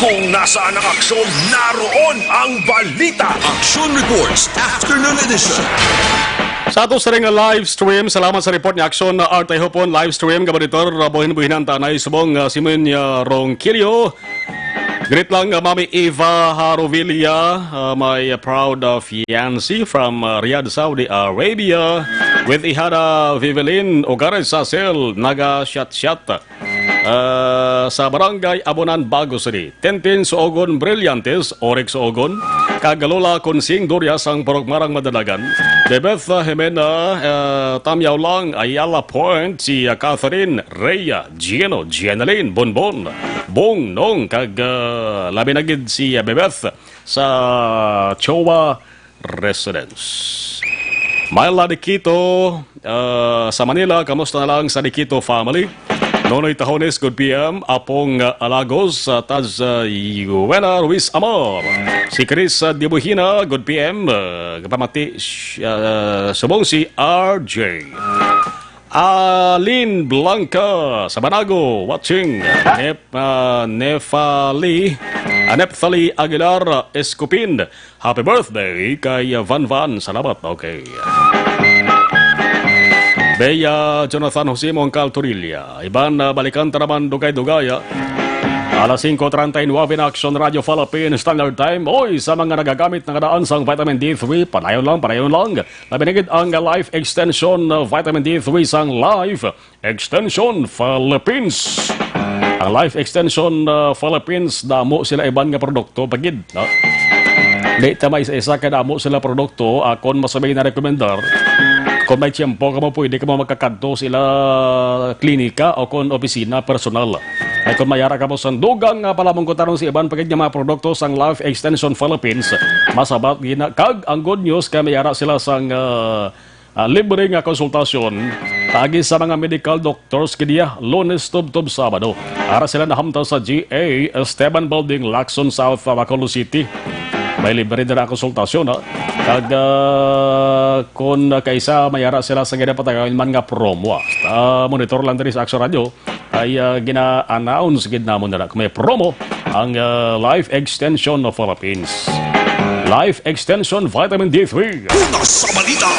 Kung nasaan ang aksyon, naroon ang balita. Action Reports, Afternoon Edition. Sa ato sa ring live stream, salamat sa report ni Aksyon Artay Hupon, live stream, gabanitor, buhin-buhinan tanay, subong, ah, Simon, ah, Ronquillo. Greet lang, uh, Mami Eva Harovilla, uh, my, uh, proud, uh, fiancé from, uh, Riyadh, Saudi Arabia, with Ihana Vivelin Ugares Sasel, Naga Siat-Siat, uh, sa Barangay Abonan, Bago City. Tintin Suogon Brillantes, Orik Suogon, kag Lola Consing Durias ang Purok Marang Madalagan. Bebeth, uh, Jimena, uh, Tamyaw lang, Ayala Point, si, uh, Catherine Rhea, Gino, Gianalyn, Bonbon, Bong, Nong, kag, ah, labi na gid si, ah, Bebeth sa Chowa Residence. Myla Diquito, ah, sa Manila, kamusta na lang sa Diquito family? Nonoy Tahones, good P M. Apong, ah, Alagos, ah, Taz, ah, Yuena Ruiz Amor. Si Chris, ah, Dibuhina, good P M. Ah, kapamati, sh-, ah, subong si R J. Alin Blanca sa Banago, watching. Nep-, ah, Nefali, ah, Nephthali Aguilar, ah, Escopin. Happy birthday kay, ah, Van Van. Salamat. Okay. Bea Jonathan Jose Mongcal Torilla. Iban, ah, balikan ta naman dugay-dugay, ah. Alas singko treinta y nueve na Aksyon Radio Philippine Standard Time. Oy, sa mga nagagamit na kadaan sang vitamin D three, padayon lang, padayon lang. Labi na gid ang Life Extension, uh, Vitamin D three sang Life Extension Philippines. Ang Life Extension, uh, Philippines, damo sila iban nga produkto, pagid, no? Di ta may isa-isa kay damo sila produkto, akon masabay na rekomendar. Kung may tiyempo kamo, pwede kamo magkakadto sila klinika o kon opisina personal. Ay kung mayara kamo sang dugang nga palamungkutanon sa iban pagid nga mga produkto sang Life Extension Philippines, masabat gina kag ang good news kay mayara sila sang, ah, ah, libre nga konsultasyon paagi sa mga medical doctors kiniya Lunes tubtob Sabado. Ara sila nahamtang sa G A Esteban Building, Lacson South, ah, Bacolod City. May libre dira ang konsultasyon, ha. Kag, ah, kun kaisa mayara sila sa ginapatagan man nga promo, ah. Ah, monitor lang diri sa Action Radio. Ay, ah, gina-announce gid namon na kung may promo ang, ah, Life Extension of Philippines. Life Extension Vitamin D three. Una sa balita,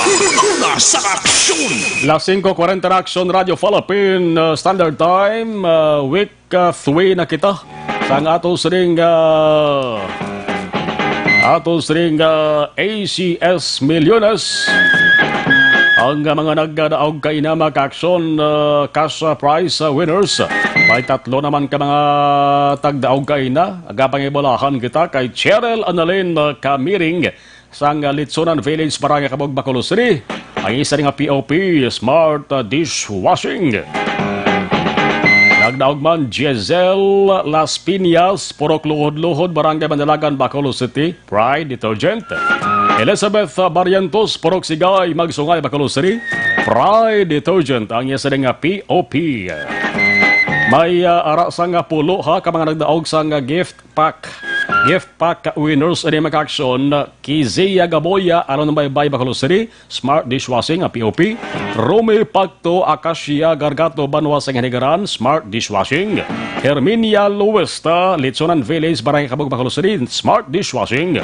una sa aksyon. Las singko kwarenta na Action Radio Philippine, ah, Standard Time, ah, week, ah, three na kita. Sa nga ato sining, ah, ato sining, ah, A C S Millones. Ang, ah, mga nagdaog kaina, mga ka-aksyon, ah, cash, ah, prize, ah, winners. May tatlo naman ka mga tagdaog kaina. Agapangibulahan kita kay Cheryl Annalyn, ah, Camiring sang, ah, Litsunan Village, Barangay Cabug, Bacolod City. Ang isa nga P O P, smart, ah, dishwashing. Nagdaog man, Giselle Las Piñas, Purok Luhod-Luhod, Barangay Mandalagan, Bacolod City. Pride detergent. Elizabeth Barrientos, Purok Sigay, Magsungay, Bacolod City. Pride detergent ang iya sining nga P O P. May, ah, ara sang pulo, ha, ka mga nagdaog sang, ah, gift pack. Gift pack winners ini, mga ka-aksyon. Kizia Gaboya, Alon Baybay, Bacolod City. Smart dishwashing, ah, P O P. Rumi Pacto, Acacia, Gargato, Banwa sang Hinigaran, smart dishwashing. Herminia Luesta, Litsonan Village, Barangay Cabug, Bacolod City, smart dishwashing.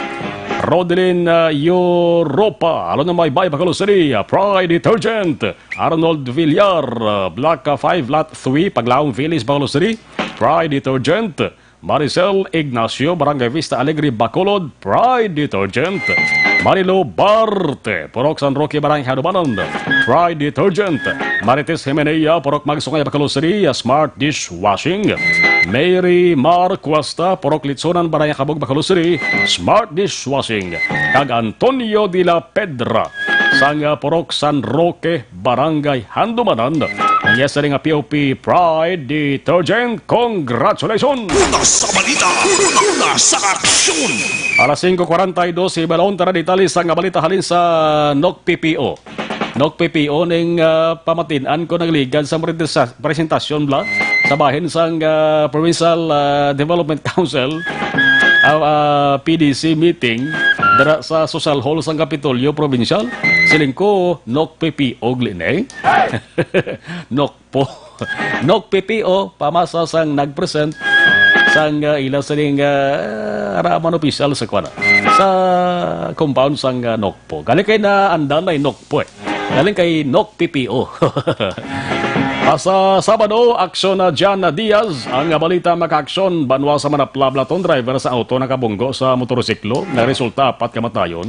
Rodelin, ah, Europa, Alon Baybay, Bacolod City, ah, Pride detergent. Arnold Villar, ah, Block, ah, five, Lot three, Paglaom Village, Bacolod City, Pride detergent. Maricel Ignacio, Barangay Vista Alegre, Bacolod, Pride Detergent. Marilo Barte, Purok San Roque, Barangay Hanubanan, Pride Detergent. Marites Jimenea, Purok Magsungay, Bacolod City, Smart Dishwashing. Mary Mar Cuesta, Purok Litsonan, Barangay Cabug, Bacolod City, Smart Dishwashing. Kag Antonio de la Pedra, sang, ah, Purok San Roque, Barangay Handumanan, Yes, sini nga P O P Pride Detergent. Congratulations! Una sa balita, una sa aksyon. Alas singko kwarenta y dos, ibalon ta na detalye sa nga balita halin sa N O C P P O. N O C P P O ning, ah, pamatin-an ko nagligad sa presentasa-, presentasyon bala sa bahin sang, ah, Provincial, ah, Development Council, ah, ah, P D C meeting dira sa Social Hall sang Kapitolyo Provincial. Siling ko, N O C P P O gali ni. N O C P O. N O C P P O, pamasa sang nag-present sang, ah, ila sining, ah, ara man opisyal sa kuan, sa compound sang, ah, N O C P O. Galing kay naandam na N O C P O eh. Galing kay N O C P P O. Ah, sa Sabado, aksyon na Jan Diaz. Ang balita, makaaksyon banwa sa Manapla, balaton driver sa auto nakabunggo sa motorsiklo. Nagresulta apat kamatayon.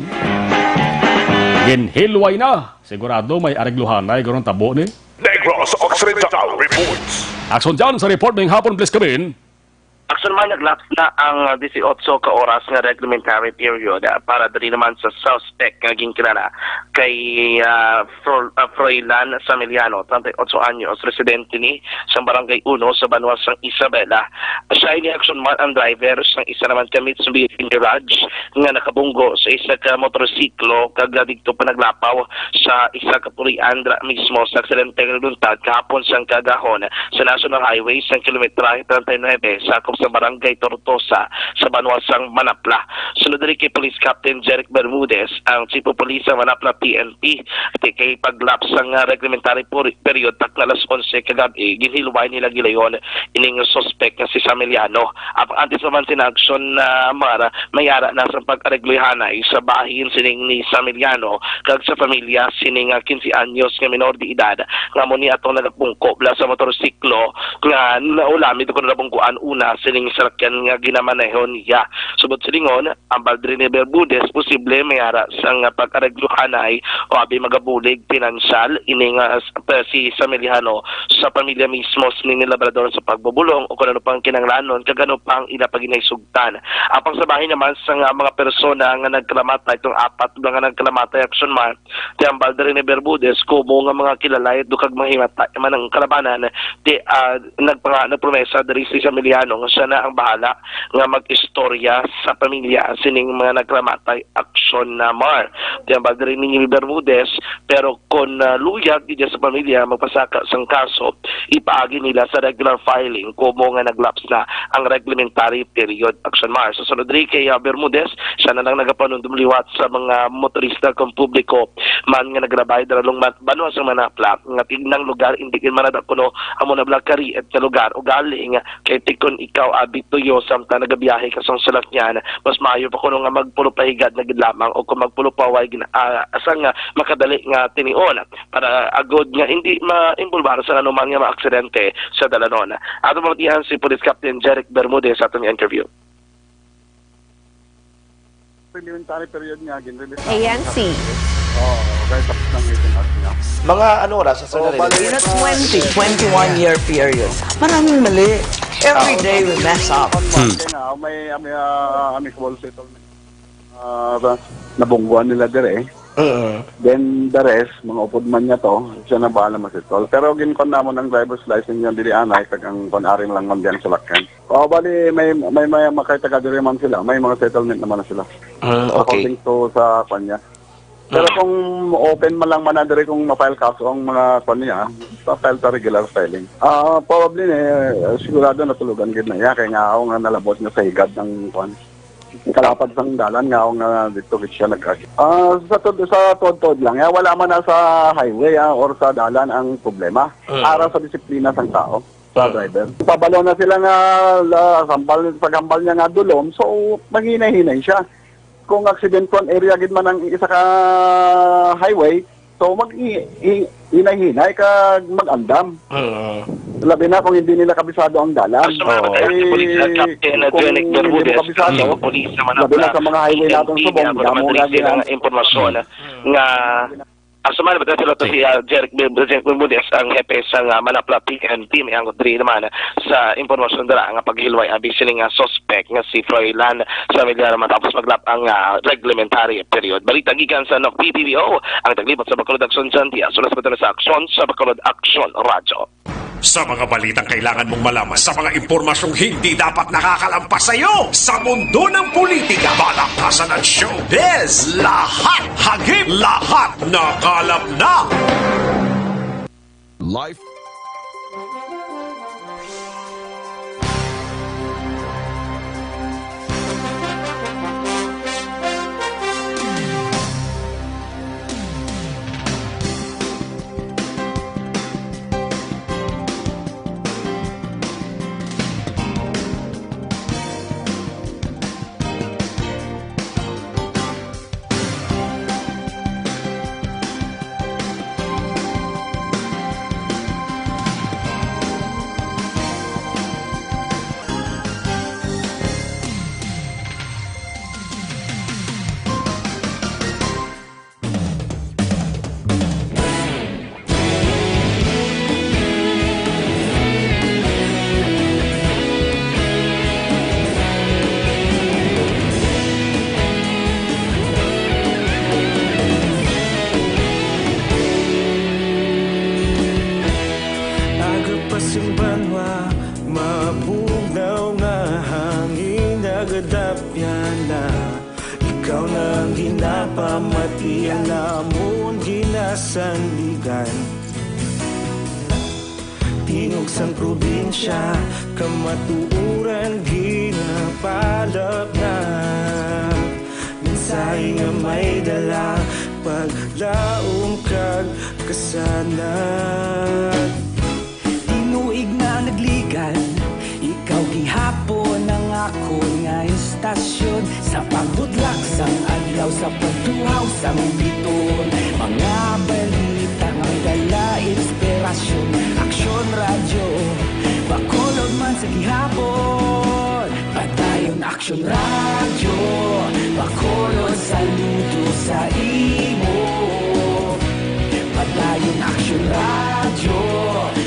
Ginhilway na. Sigurado may aregluhanay gurong tabo ni. Negros Occidental reports. Aksyon dyan sa report ning hapon, please come in. Aksyon man, naglaps na ang, ah, disiotso ka oras nga reglementary period, ah, para diri naman sa suspect nga ginkilala kay, ah, Fro-, ah, Froilan Samiliano, treinta y ocho anyos, residente ni sa Barangay Uno sa banwa sang Isabela. Siya ini, aksyon man, ang driver sang isa naman ka Mitsubishi Mirage nga nakabunggo sa isa ka motorsiklo kag, ah, didto pa naglapaw sa isa ka pulian dira mismo sa aksidente nga nagluntad kahapon sang kaagahon sa National Highway sang kilometrahe treinta y nueve, sakop sa Barangay Tortosa, sa banwa sang Manapla. Sunod diri kay Police Captain Jeric Bermudez, ang Chief of Police sa Manapla P N P, ti kay paglaps sang, ah, reglementary puri-, period, takna alas onse kagab-i, ginhilway nila gilayon ining suspek nga si Samiliano. Apang antes pa man sina aksyon, ah, Mar, may ara na sa pag-areglohanay sa bahin sining ni Samiliano kag sa pamilya sining, ah, quince anyos nga minor de edad nga amo ni atong nagapungko bala sa motorsiklo nga naulamid o kon nabungkuan una sining salakyan nga ginamaneho niya. Subot silingon, ang Baldrine Bermudez posible may ara sang pag-areglohanay o abi magabulig pinansyal ini nga s-, pa-, si Samiliano sa pamilya mismo sining labrador sa pagbubulong o kon ano pang kinahanglanon kag ano pang ila pa ginahisugot. Tan. Apang sa bahin naman sa nga mga persona nga nagkalamatay, itong apat nga nagkalamatay, aksyon man, ti ang Baldrine Bermudez, kumo nga mga kilalay do kag mahimatay man ang kalabanan, ti, ah, nagpanga-, nagpromesa diri si Samiliano nga siya na ang bahala nga mag-istorya sa pamilya sining mga nagkalamatay, aksyon na, Mar. Ti ang Baldrine ni Bermudez, pero kon, ah, luyag gid sa pamilya magpasaka sang kaso, ipaagi nila sa regular filing kumo nga naglaps na ang reglementary period, aksyon, Mar. Sa sunod diri kay, ah, Bermudez, siya na lang nagapanumdom liwat sa mga motorista kag publiko man nga naglabay dira lung banwa sa Manapla nga tignang lugar indi gid manada kuno amo na bala kariit nga lugar. Ugaling kay ti kon ikaw abi tuyo samtang nagabiyahe ka sang salakyan, mas maayo pa kuno nga magpulo pa higad na gid lamang o kung magpulo pa way gina-, ah, sang, ah, makadali nga tinion para agod nga hindi maimbulbar sa anuman nga mga aksidente sa dalanon. Ato pamatihan si Police Captain Jeric Bermudez sa aton interview. Complimentary period nga, gin-release na. A N C. Oo, okay, tapos nang written out niya. Mga ano oras, Sir Oh, Narinig? Bali, June twenty, twenty-one year period. Maraming mali. Every day we mess up. Kaya nga, may, may, ah, amicable settlement. Ah, ba, nabungguan nila dire, eh. Oo. Then, the rest, mga upod man niya to, siya na bahala masitol. Pero ginkon namon ang driver's license niya dili anay, kag ang kon-ari lang man diyan sa lakyan. Oh, bali, may, may, may, makay taga dire man sila, may mga settlement naman na sila. Mm, okay. According to sa kanya. Pero Mm. kung open man lang man na dire kung ma-file kaso ang mga kwan niya, pa-file sa regular filing. Ah, probably, eh, sigurado natulugan gid na iya, kaya nga ako nga nalabot nga sa higad ng kwan. Kalapad sang dalan nga ako nga dito gid siya nag-, ah, sa tod-, sa tod-tod lang, eh, wala man na sa highway, ah, or sa dalan ang problema. Mm. Ara sa disiplina sang tao, sa Mm. driver. Pabalo na sila nga, la-, sambal, paghambal niya nga dulom, so, maghinay-hinay siya. Kung accident prone area gid man ang isa ka highway, so, mag-, i-, i-, hinay-hinay ka mag-andam. Mm. Labi na kung hindi nila kabisado ang dalan. Sa mga Oo. batay, si Police, uh, Captain, uh, kung Johnny hindi mo Bermudez, kabisado, si Police naman labi na ang sa mga highway P N P, natong subong, nga damo mga nga dili sila gina-, nga impormasyon Mm. nga Asa man, Brother Piloto, si, ah, Jeric Bil-, Jeric Bermudez, ang hepe sang, ah, Manapla P N P, may angkon diri naman sa impormasyon dira nga paghilway abi sini nga suspect nga si Froilan sa Milyara matapos maglap ang, ah, reglementary period. Balita gikan sa N O C P P B O, ang taglibot sa Bacolod Aksyon, John Diaz. Ulas pa sa Aksyon sa Bacolod Aksyon Radyo. Sa mga balitang kailangan mong malaman, sa mga impormasyong hindi dapat nakakalampas sa iyo, sa mundo ng politika, balakasan at showbiz, lahat hagip, lahat nakalap na. Life. Aga pa sing banwa, mabugnaw nga hangin nagadapyan na. Ikaw na ang ginapamati, ang amon ginasandigan. Tingog sang probinsya, kamatuoran ginapalapnap. Mensahe nga may dala, paglaom kag kasanag. Tinuig na nagligan, ikaw gihapon ang akon nga istasyon. Sa pagbutlak sang adlaw, sa pagtuhaw sang bituon, mga balita nga may dala inspirasyon. Aksyon Radyo, Bacolod man sa gihapon. Padayon Aksyon Radyo, Bacolod, saludo sa imo. Padayon Aksyon Radyo,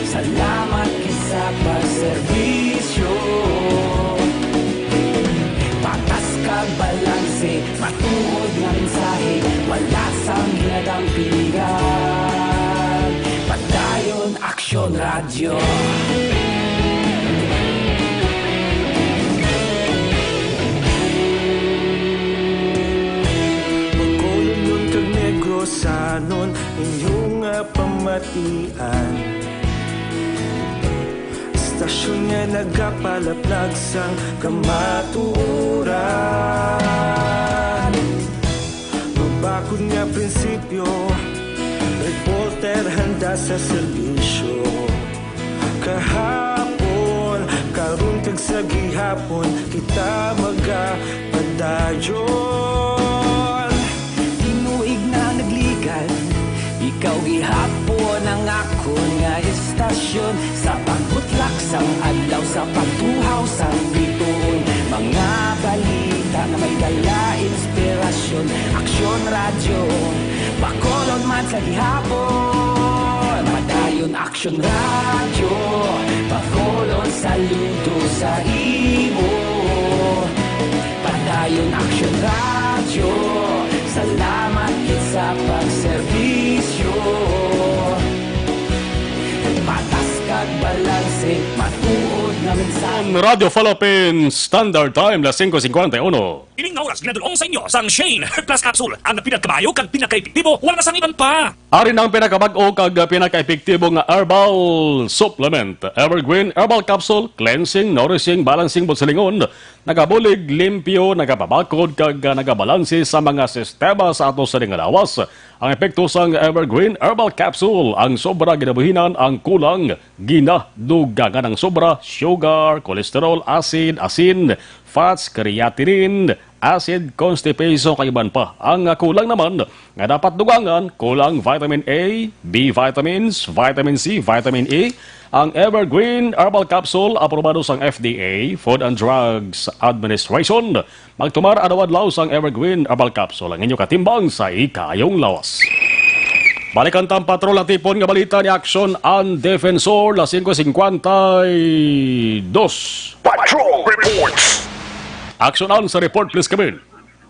salamat gid sa pagserbisyo. Patas kag balanse, matuod nga mensahe, wala sang ginadampingan. Padayon Aksyon Radyo. Bacolodnon kag Negrosanon, inyo nga pamatian. Istasyon nga nagapalaplag sang kamatuoran. Mabakod nga prinsipyo, reporter handa sa serbisyo. Kahapon, karon kag sa gihapon, kita magapadayon. Tinuig na nagligan, ikaw gihapon ang akon nga istasyon. Sa pagbutlak sang adlaw, sa pagtuhaw sang bituon, mga balita nga may dala inspirasyon. Aksyon Radyo, Bacolod man sa gihapon. Padayon Aksyon Radyo, Bacolod, saludo sa imo. Padayon Aksyon Radyo, salamat gid sa pagserbisyo. Patas kag balanse, matuod nga mensahe. Radyo Philippine Standard Time, las singko cincuenta y uno. Ining nga oras ginadul-ong sa inyo sang Shane Herbal Plus Capsule, ang pinakamaayo kag pinakaepektibo, wala na sang iban pa. Ari na ang pinakabag-o kag pinakaepektibo nga herbal supplement, Evergreen Herbal Capsule, cleansing, nourishing, balancing, buot silingon, nagabulig, limpyo, nagapabakod, kag nagabalanse sa mga sistema sa ato sining nga lawas. Ang epekto sang Evergreen Herbal Capsule, ang sobra ginabuhinan, ang kulang ginadugangan, ang sobra sugar, cholesterol, acid, asin, fats, creatinine, acid, constipation, kag iban pa. Ang kulang naman nga dapat dugangan, kulang vitamin A, B vitamins, vitamin C, vitamin E. Ang Evergreen Herbal Capsule, aprobado sang F D A, Food and Drugs Administration. Magtumar adlaw-adlaw sang Evergreen Herbal Capsule, ang inyo katimbang sa ikaayong lawas. Balikan ta ang patrol, natipon nga balita ni Action and Defensor, las singko singkwenta y dos. Patrol Reports. Action and sa report, please, Camille.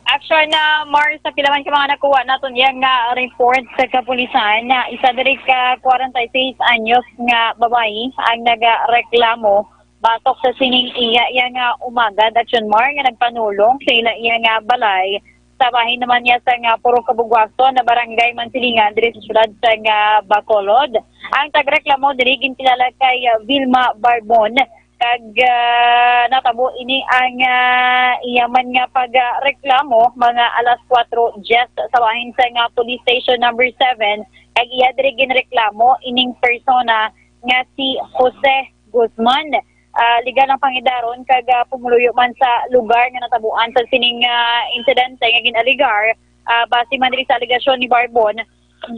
Action na, Mars, sa pila man ka mga nakuha naton yang, ah, report sa kapulisan, na isa diri ka kwarenta y seis anyos nga babayi ang nagareklamo batok sa sining iya, iya nga umagad, Action Mar, nga nagpanulong sa ila iya nga balay sa bahin naman niya sa nga Purok Kabugwason na Barangay Mansilingan diri sa siyudad sa nga Bacolod. Ang tagreklamo diri ginkilala kay, ah, Vilma Barbon, kag, ah, natabo ini ang, ah, iya man nga pagreklamo mga alas kuwatro diyes sa bahin sa nga Police Station Number Seven, kag iya diri ginreklamo ining persona nga si Jose Guzman. Ah, legal ang pangidaron kag, ah, pumuluyo man sa lugar nga natabuan sa sining, ah, insidente nga gin-alegar. Ah, base man diri sa alegasyon ni Barbon,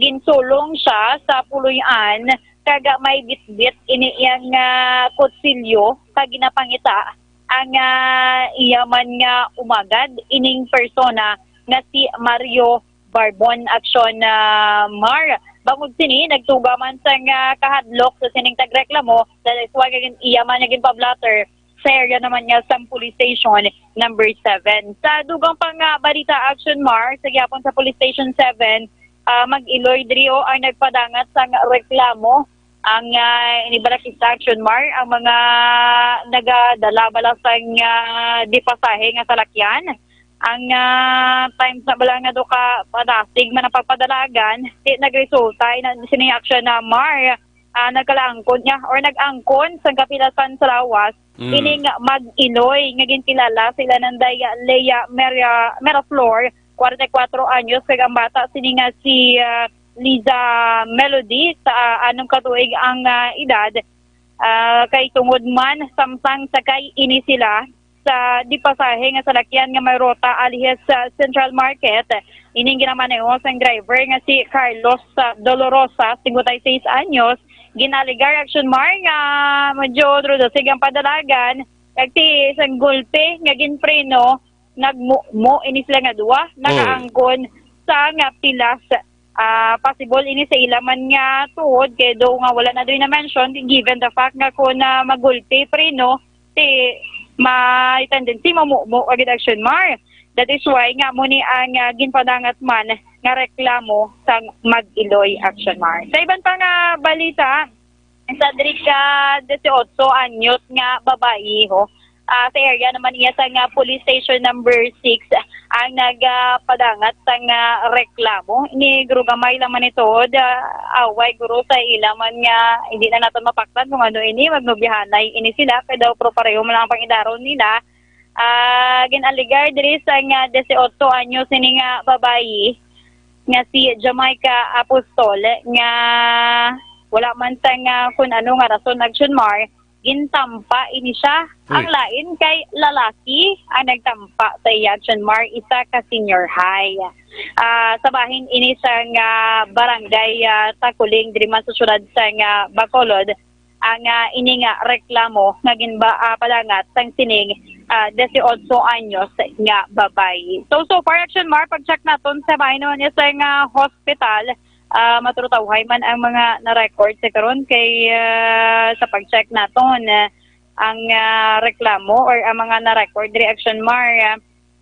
ginsulong siya sa puloy-an kag may bitbit ini iyang, ah, kutsilyo kag ginapangita ang, ah, iya man nga umagad ining persona nga si Mario Barbon, Action, ah, Mar. Bangod sini, nagtuga man sang, ah, kahadlok sa sining tagreklamo, that is why gin-, iya man nga ginpa-blotter sa area naman niya sang Police Station Number Seven. Sa dugang pang, ah, balita, Action Mar, sa gihapon sa Police Station Seven, ah, Mag-Iloy diri, o, ang nagpadangat sang reklamo. Ang, ah, inibalakis sa Action Mar, ang mga nagadala bala sang, ah, di pasahe nga salakyan. Ang, ah, times na bala nga do ka padasig man ang pagpadalagan, di nagresulta ina sini, Action Mar, ah, nagkalaangkon niya or nag-angkon sang kapilasan sa lawas. Mm. Ining Mag-Iloy nga ginkilala sila Nanday Leia Mera-, Meraflor, kwarenta y kuwatro anyos, kag ang bata sini nga si, ah, Liza Melody, sa, ah, anom ka tuig ang, ah, edad. Ah, kay tungod man samsang sakay ini sila sa di pasahe nga salakyan nga may ruta alihis sa Central Market, ining ginamaneho sang driver nga si Carlos, ah, Dolorosa, singkwenta y seis anyos, ginalegar, Action Mar, nga medyo drudusig ang padalagan, kag ti sang gulpe nga ginpreno, nagmumo ini sila nga duwa, nakaangkon sa nga pilas. Ah, possible ini sa ila man nga tuhod, kay do nga wala na diri na-mention, given the fact nga kung, ah, magulpi preno, ti may tendency mamumo agad, Action Mar. That is why nga mo ni ang, ah, ginpadangat man nga reklamo sang Mag-Iloy, Action Mar. Sa iban pa nga balita, sa diri ka disiotso anyos nga babayi, ho, ah, sa area naman iya sa nga Police Station Number Six ang nagapadangat sang, ah, reklamo. Ni grugamay lang man ito, da, away guro sa ila man nga hindi na naton mapaktan kung ano ini, magnobyahanay ini sila, kay daw pero pareho man lang ang pangidaron nila. Ah, gin-alegar diri sa nga disiotso anyos ini nga babayi nga si Jamaica Apostol, nga wala man sa nga kun ano nga rason, Action Mar, gintampa ini siya. Uy. Ang lain kay lalaki ang nagtampa sa iya, Action Mar, isa ka senior high. Ah, sa bahin ini sa nga barangay, ah, Taculing, diri man sa syudad sa nga Bacolod, ang, ah, ini nga reklamo nga ginba-, ah, padangat sang sining, ah, disiotso anyos nga babayi. So, so far, Action Mar, pag-check naton sa bahin naman niya sa nga hospital, ah, maturutawhay man ang mga na-record sa karon kay, ah, sa pag-check naton, ah, ang, ah, reklamo or ang mga na-record diri, Action Mar, ah,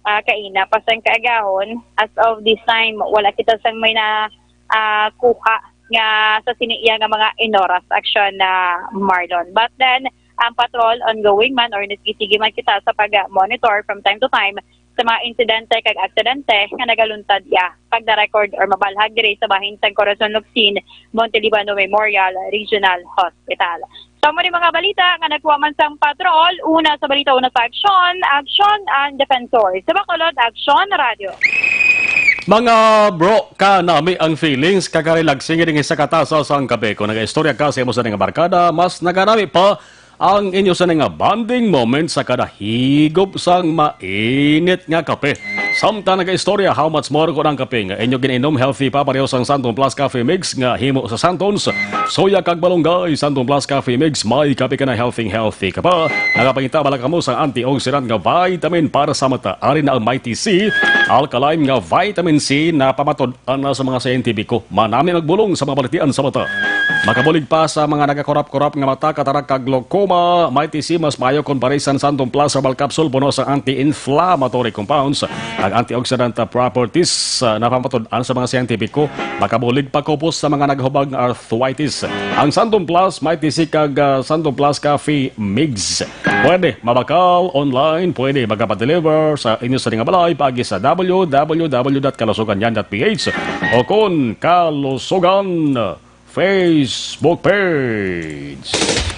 ah, kaina pa sang kaagahon. As of this time, wala kita sang may na, ah, kuha nga sa sini iya nga mga inoras, Action, ah, Marlon. But then, ang patrol ongoing man or nagsisigig man kita sa pag-monitor from time to time sa mga insidente kag aksidente nga nagaluntad iya pagda-record or mabalhag diri sa bahin sang Corazon Locsin, Monte Libano Memorial Regional Hospital. So, amo ni mga balita nga nagkuha man sang patrol. Una sa balita, una sa aksyon, aksyon ang defensor. Sa Bacolod, Aksyon Radio. Mga bro, kanami ang feelings, kakarelaxing ini sa katasa sang kape. Kung nagaistorya ka sa imo sa nga barkada, mas naganami pa ang inyo sa nga bonding moment sa kada higop sang mainit nga kape. Samtang nagaistorya, how much more kon ang kape nga inyo ginainom healthy pa, pareho sang Santon Plus Coffee Mix nga himo sa Santons, soya kag malunggay. Santon Plus Coffee Mix, may kape ka na, healthy, healthy ka pa. Nakapangita bala kamo sang antioxidant nga vitamin para sa mata. Ari na ang Mighty C, alkaline nga vitamin C na pamatud-an na sa mga siyentipiko. Manami magbulong sa mga balatian sa mata. Makabulig pa sa mga nagakurap-kurap nga mata, katarak kag glaucoma. Mighty C mas maayo kon parisan sang Santon Plus Herbal Capsule, puno sa anti-inflammatory compounds. Ang antioxidant properties, ah, napamatud-an sa mga siyentipiko, makabulig pa kupos sa mga naghubag nga arthritis. Ang Santon Plus, Mighty C kag, ah, Santon Plus Coffee Mix. Pwede mabakal online, pwede magapa-deliver sa inyo sa nga balay paagi sa w w w dot kalusugan yan dot p h o kon Kalusugan Facebook page.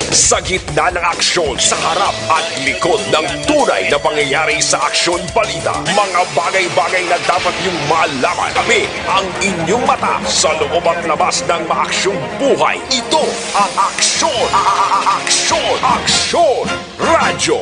Sa gitna ng aksyon, sa harap at likod ng tunay na pangyayari sa Aksyon Balita, mga bagay-bagay na dapat niyong malaman. Kami ang inyong mata sa loob at labas ng maaksyong buhay. Ito ang Aksyon, a- a- a- Aksyon, Aksyon Radyo.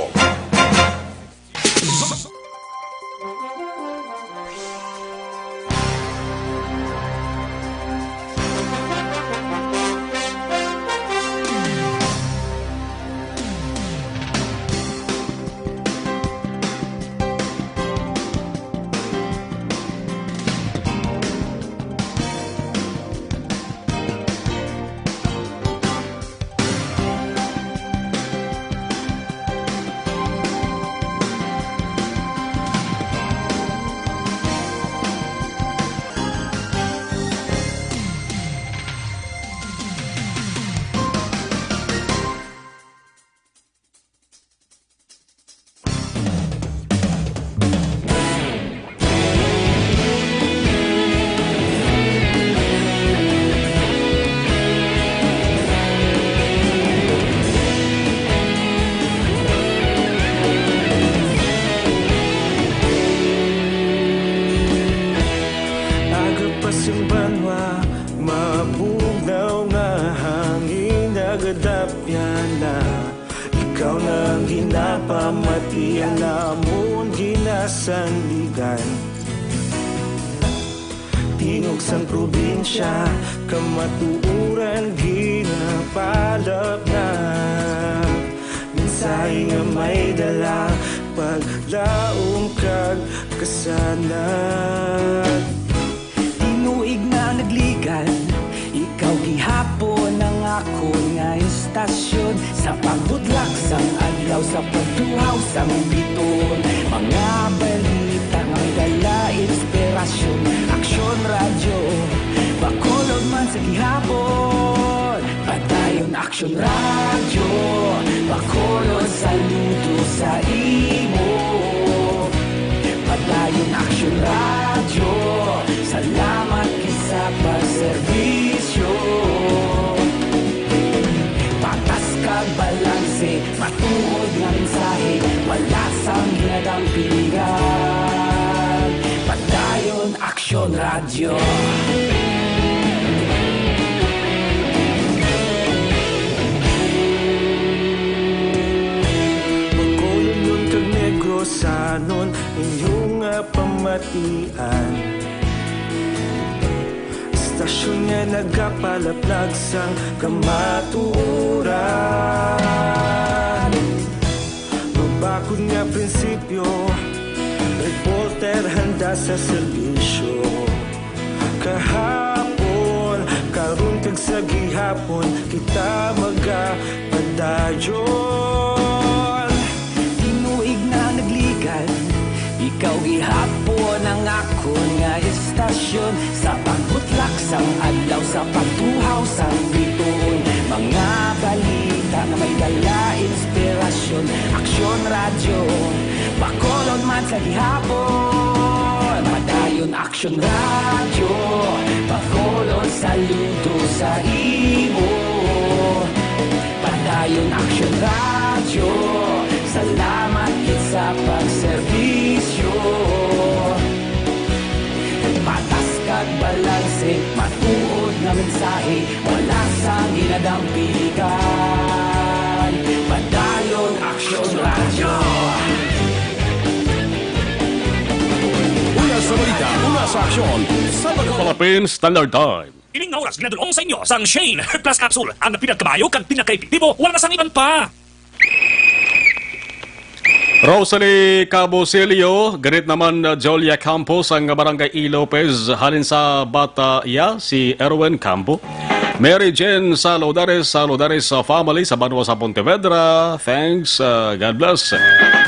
Aga pa sing banwa, mabugnaw nga hangin nagadapyan na. Ikaw na ang ginapamati, ang amon ginasandigan. Tingog sang probinsya, kamatuoran ginapalapnap. Mensahe nga may dala, paglaom kag kasanag. Tinuig na nagligan, ikaw gihapon ang akon nga istasyon. Sa pagbutlak sang adlaw, sa pagtuhaw sang biton, mga balita nga may dala inspirasyon. Aksyon Radyo, Bacolod man sa gihapon. Padayon Aksyon Radyo, Bacolod, saludo sa imo. Padayon Aksyon Radyo, salamat gid sa pagserbisyo. Patas kag balanse, matuod nga mensahe, wala sang ginadampigan. Padayon Aksyon Radyo. Bacolod kag Negrosanon, inyo nga pamatian. Istasyon nga nagapalaplag sang kamatuoran. Mabakod nga prinsipyo, reporter handa sa serbisyo. Kahapon, karon kag sa gihapon, kita magapadayon. Tinuig na nagligan, ikaw gihapon ang akon nga istasyon. Sa pagbutlak sang adlaw, sa pagtuhaw sang bituon, mga balita nga may dala inspirasyon. Aksyon Radyo, Bacolod man sa gihapon. Padayon Aksyon Radyo, Bacolod, saludo sa imo. Padayon Aksyon Radyo, salamat gid sa pagserbisyo. Patas kag balanse, matuod nga mensahe, wala sang ginadampigan. Padayon Aksyon Radyo. Aksyon sa Philippine Standard Time. Ining nga oras ginadul-ong sa inyo sang Shane Herbal Plus Capsule, ang pinagkamayo kag pinakaepektibo, wala na sang iban pa. Rosalie Cabosilio, greet naman, uh, Jolia Campos, ang barangay E. Lopez, halin sa Bata, ya, si Erwin Campo. Mary Jane Saludares, Saludares sa family sa banwa sa Pontevedra. Thanks, uh, God bless.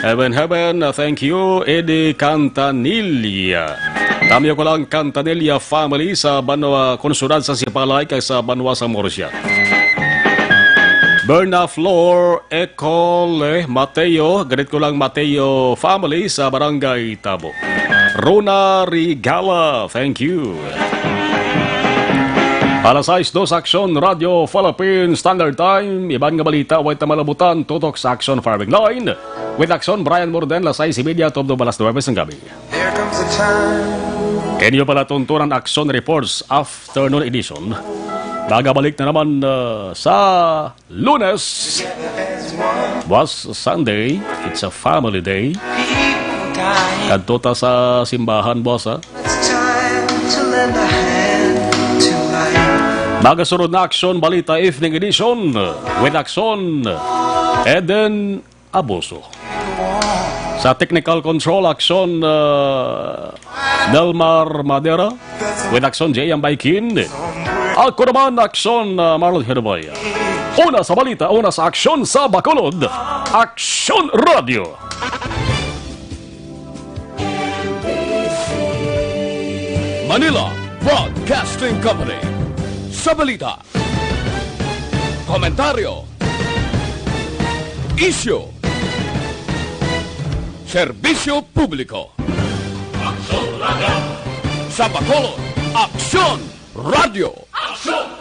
Heaven, heaven, uh, thank you, Eddie Cantanilla. Tamyo ko lang Cantanilla family sa banwa, konsunod sa Sipalay kag sa banwa sa Murcia. Berna Flor Ecole Mateo, greet ko lang Mateo family sa Barangay Tabo. Rona Rigala, thank you. Alas sais dos, Aksyon Radio Philippine Standard Time. Iban nga balita, way ta malabutan, tutok sa Aksyon Firing Line. With Aksyon, Brian Morden, alas sais y media, tubtob alas nuwebe sang gabi. There comes a time. Inyo pala tuntunan Aksyon Reports Afternoon Edition. Nagabalik na naman, uh, sa Lunes. Boss, Sunday, it's a family day. Kadto ta sa simbahan, boss, ha? Magasunod na Aksyon Balita Evening Edition with Aksyon Eden Abuso. Sa technical control, Aksyon, uh, Nelmar Madera. With Aksyon, J M Baikin. Ako naman, Aksyon, uh, Marlon Herboy. Una sa balita, una sa aksyon sa Bacolod. Aksyon Radio. Manila Broadcasting Company. Sa balita, komentaryo, isyu, serbisyo publiko. Aksyon Radio. Sa Bacolod, Aksyon Radio. Aksyon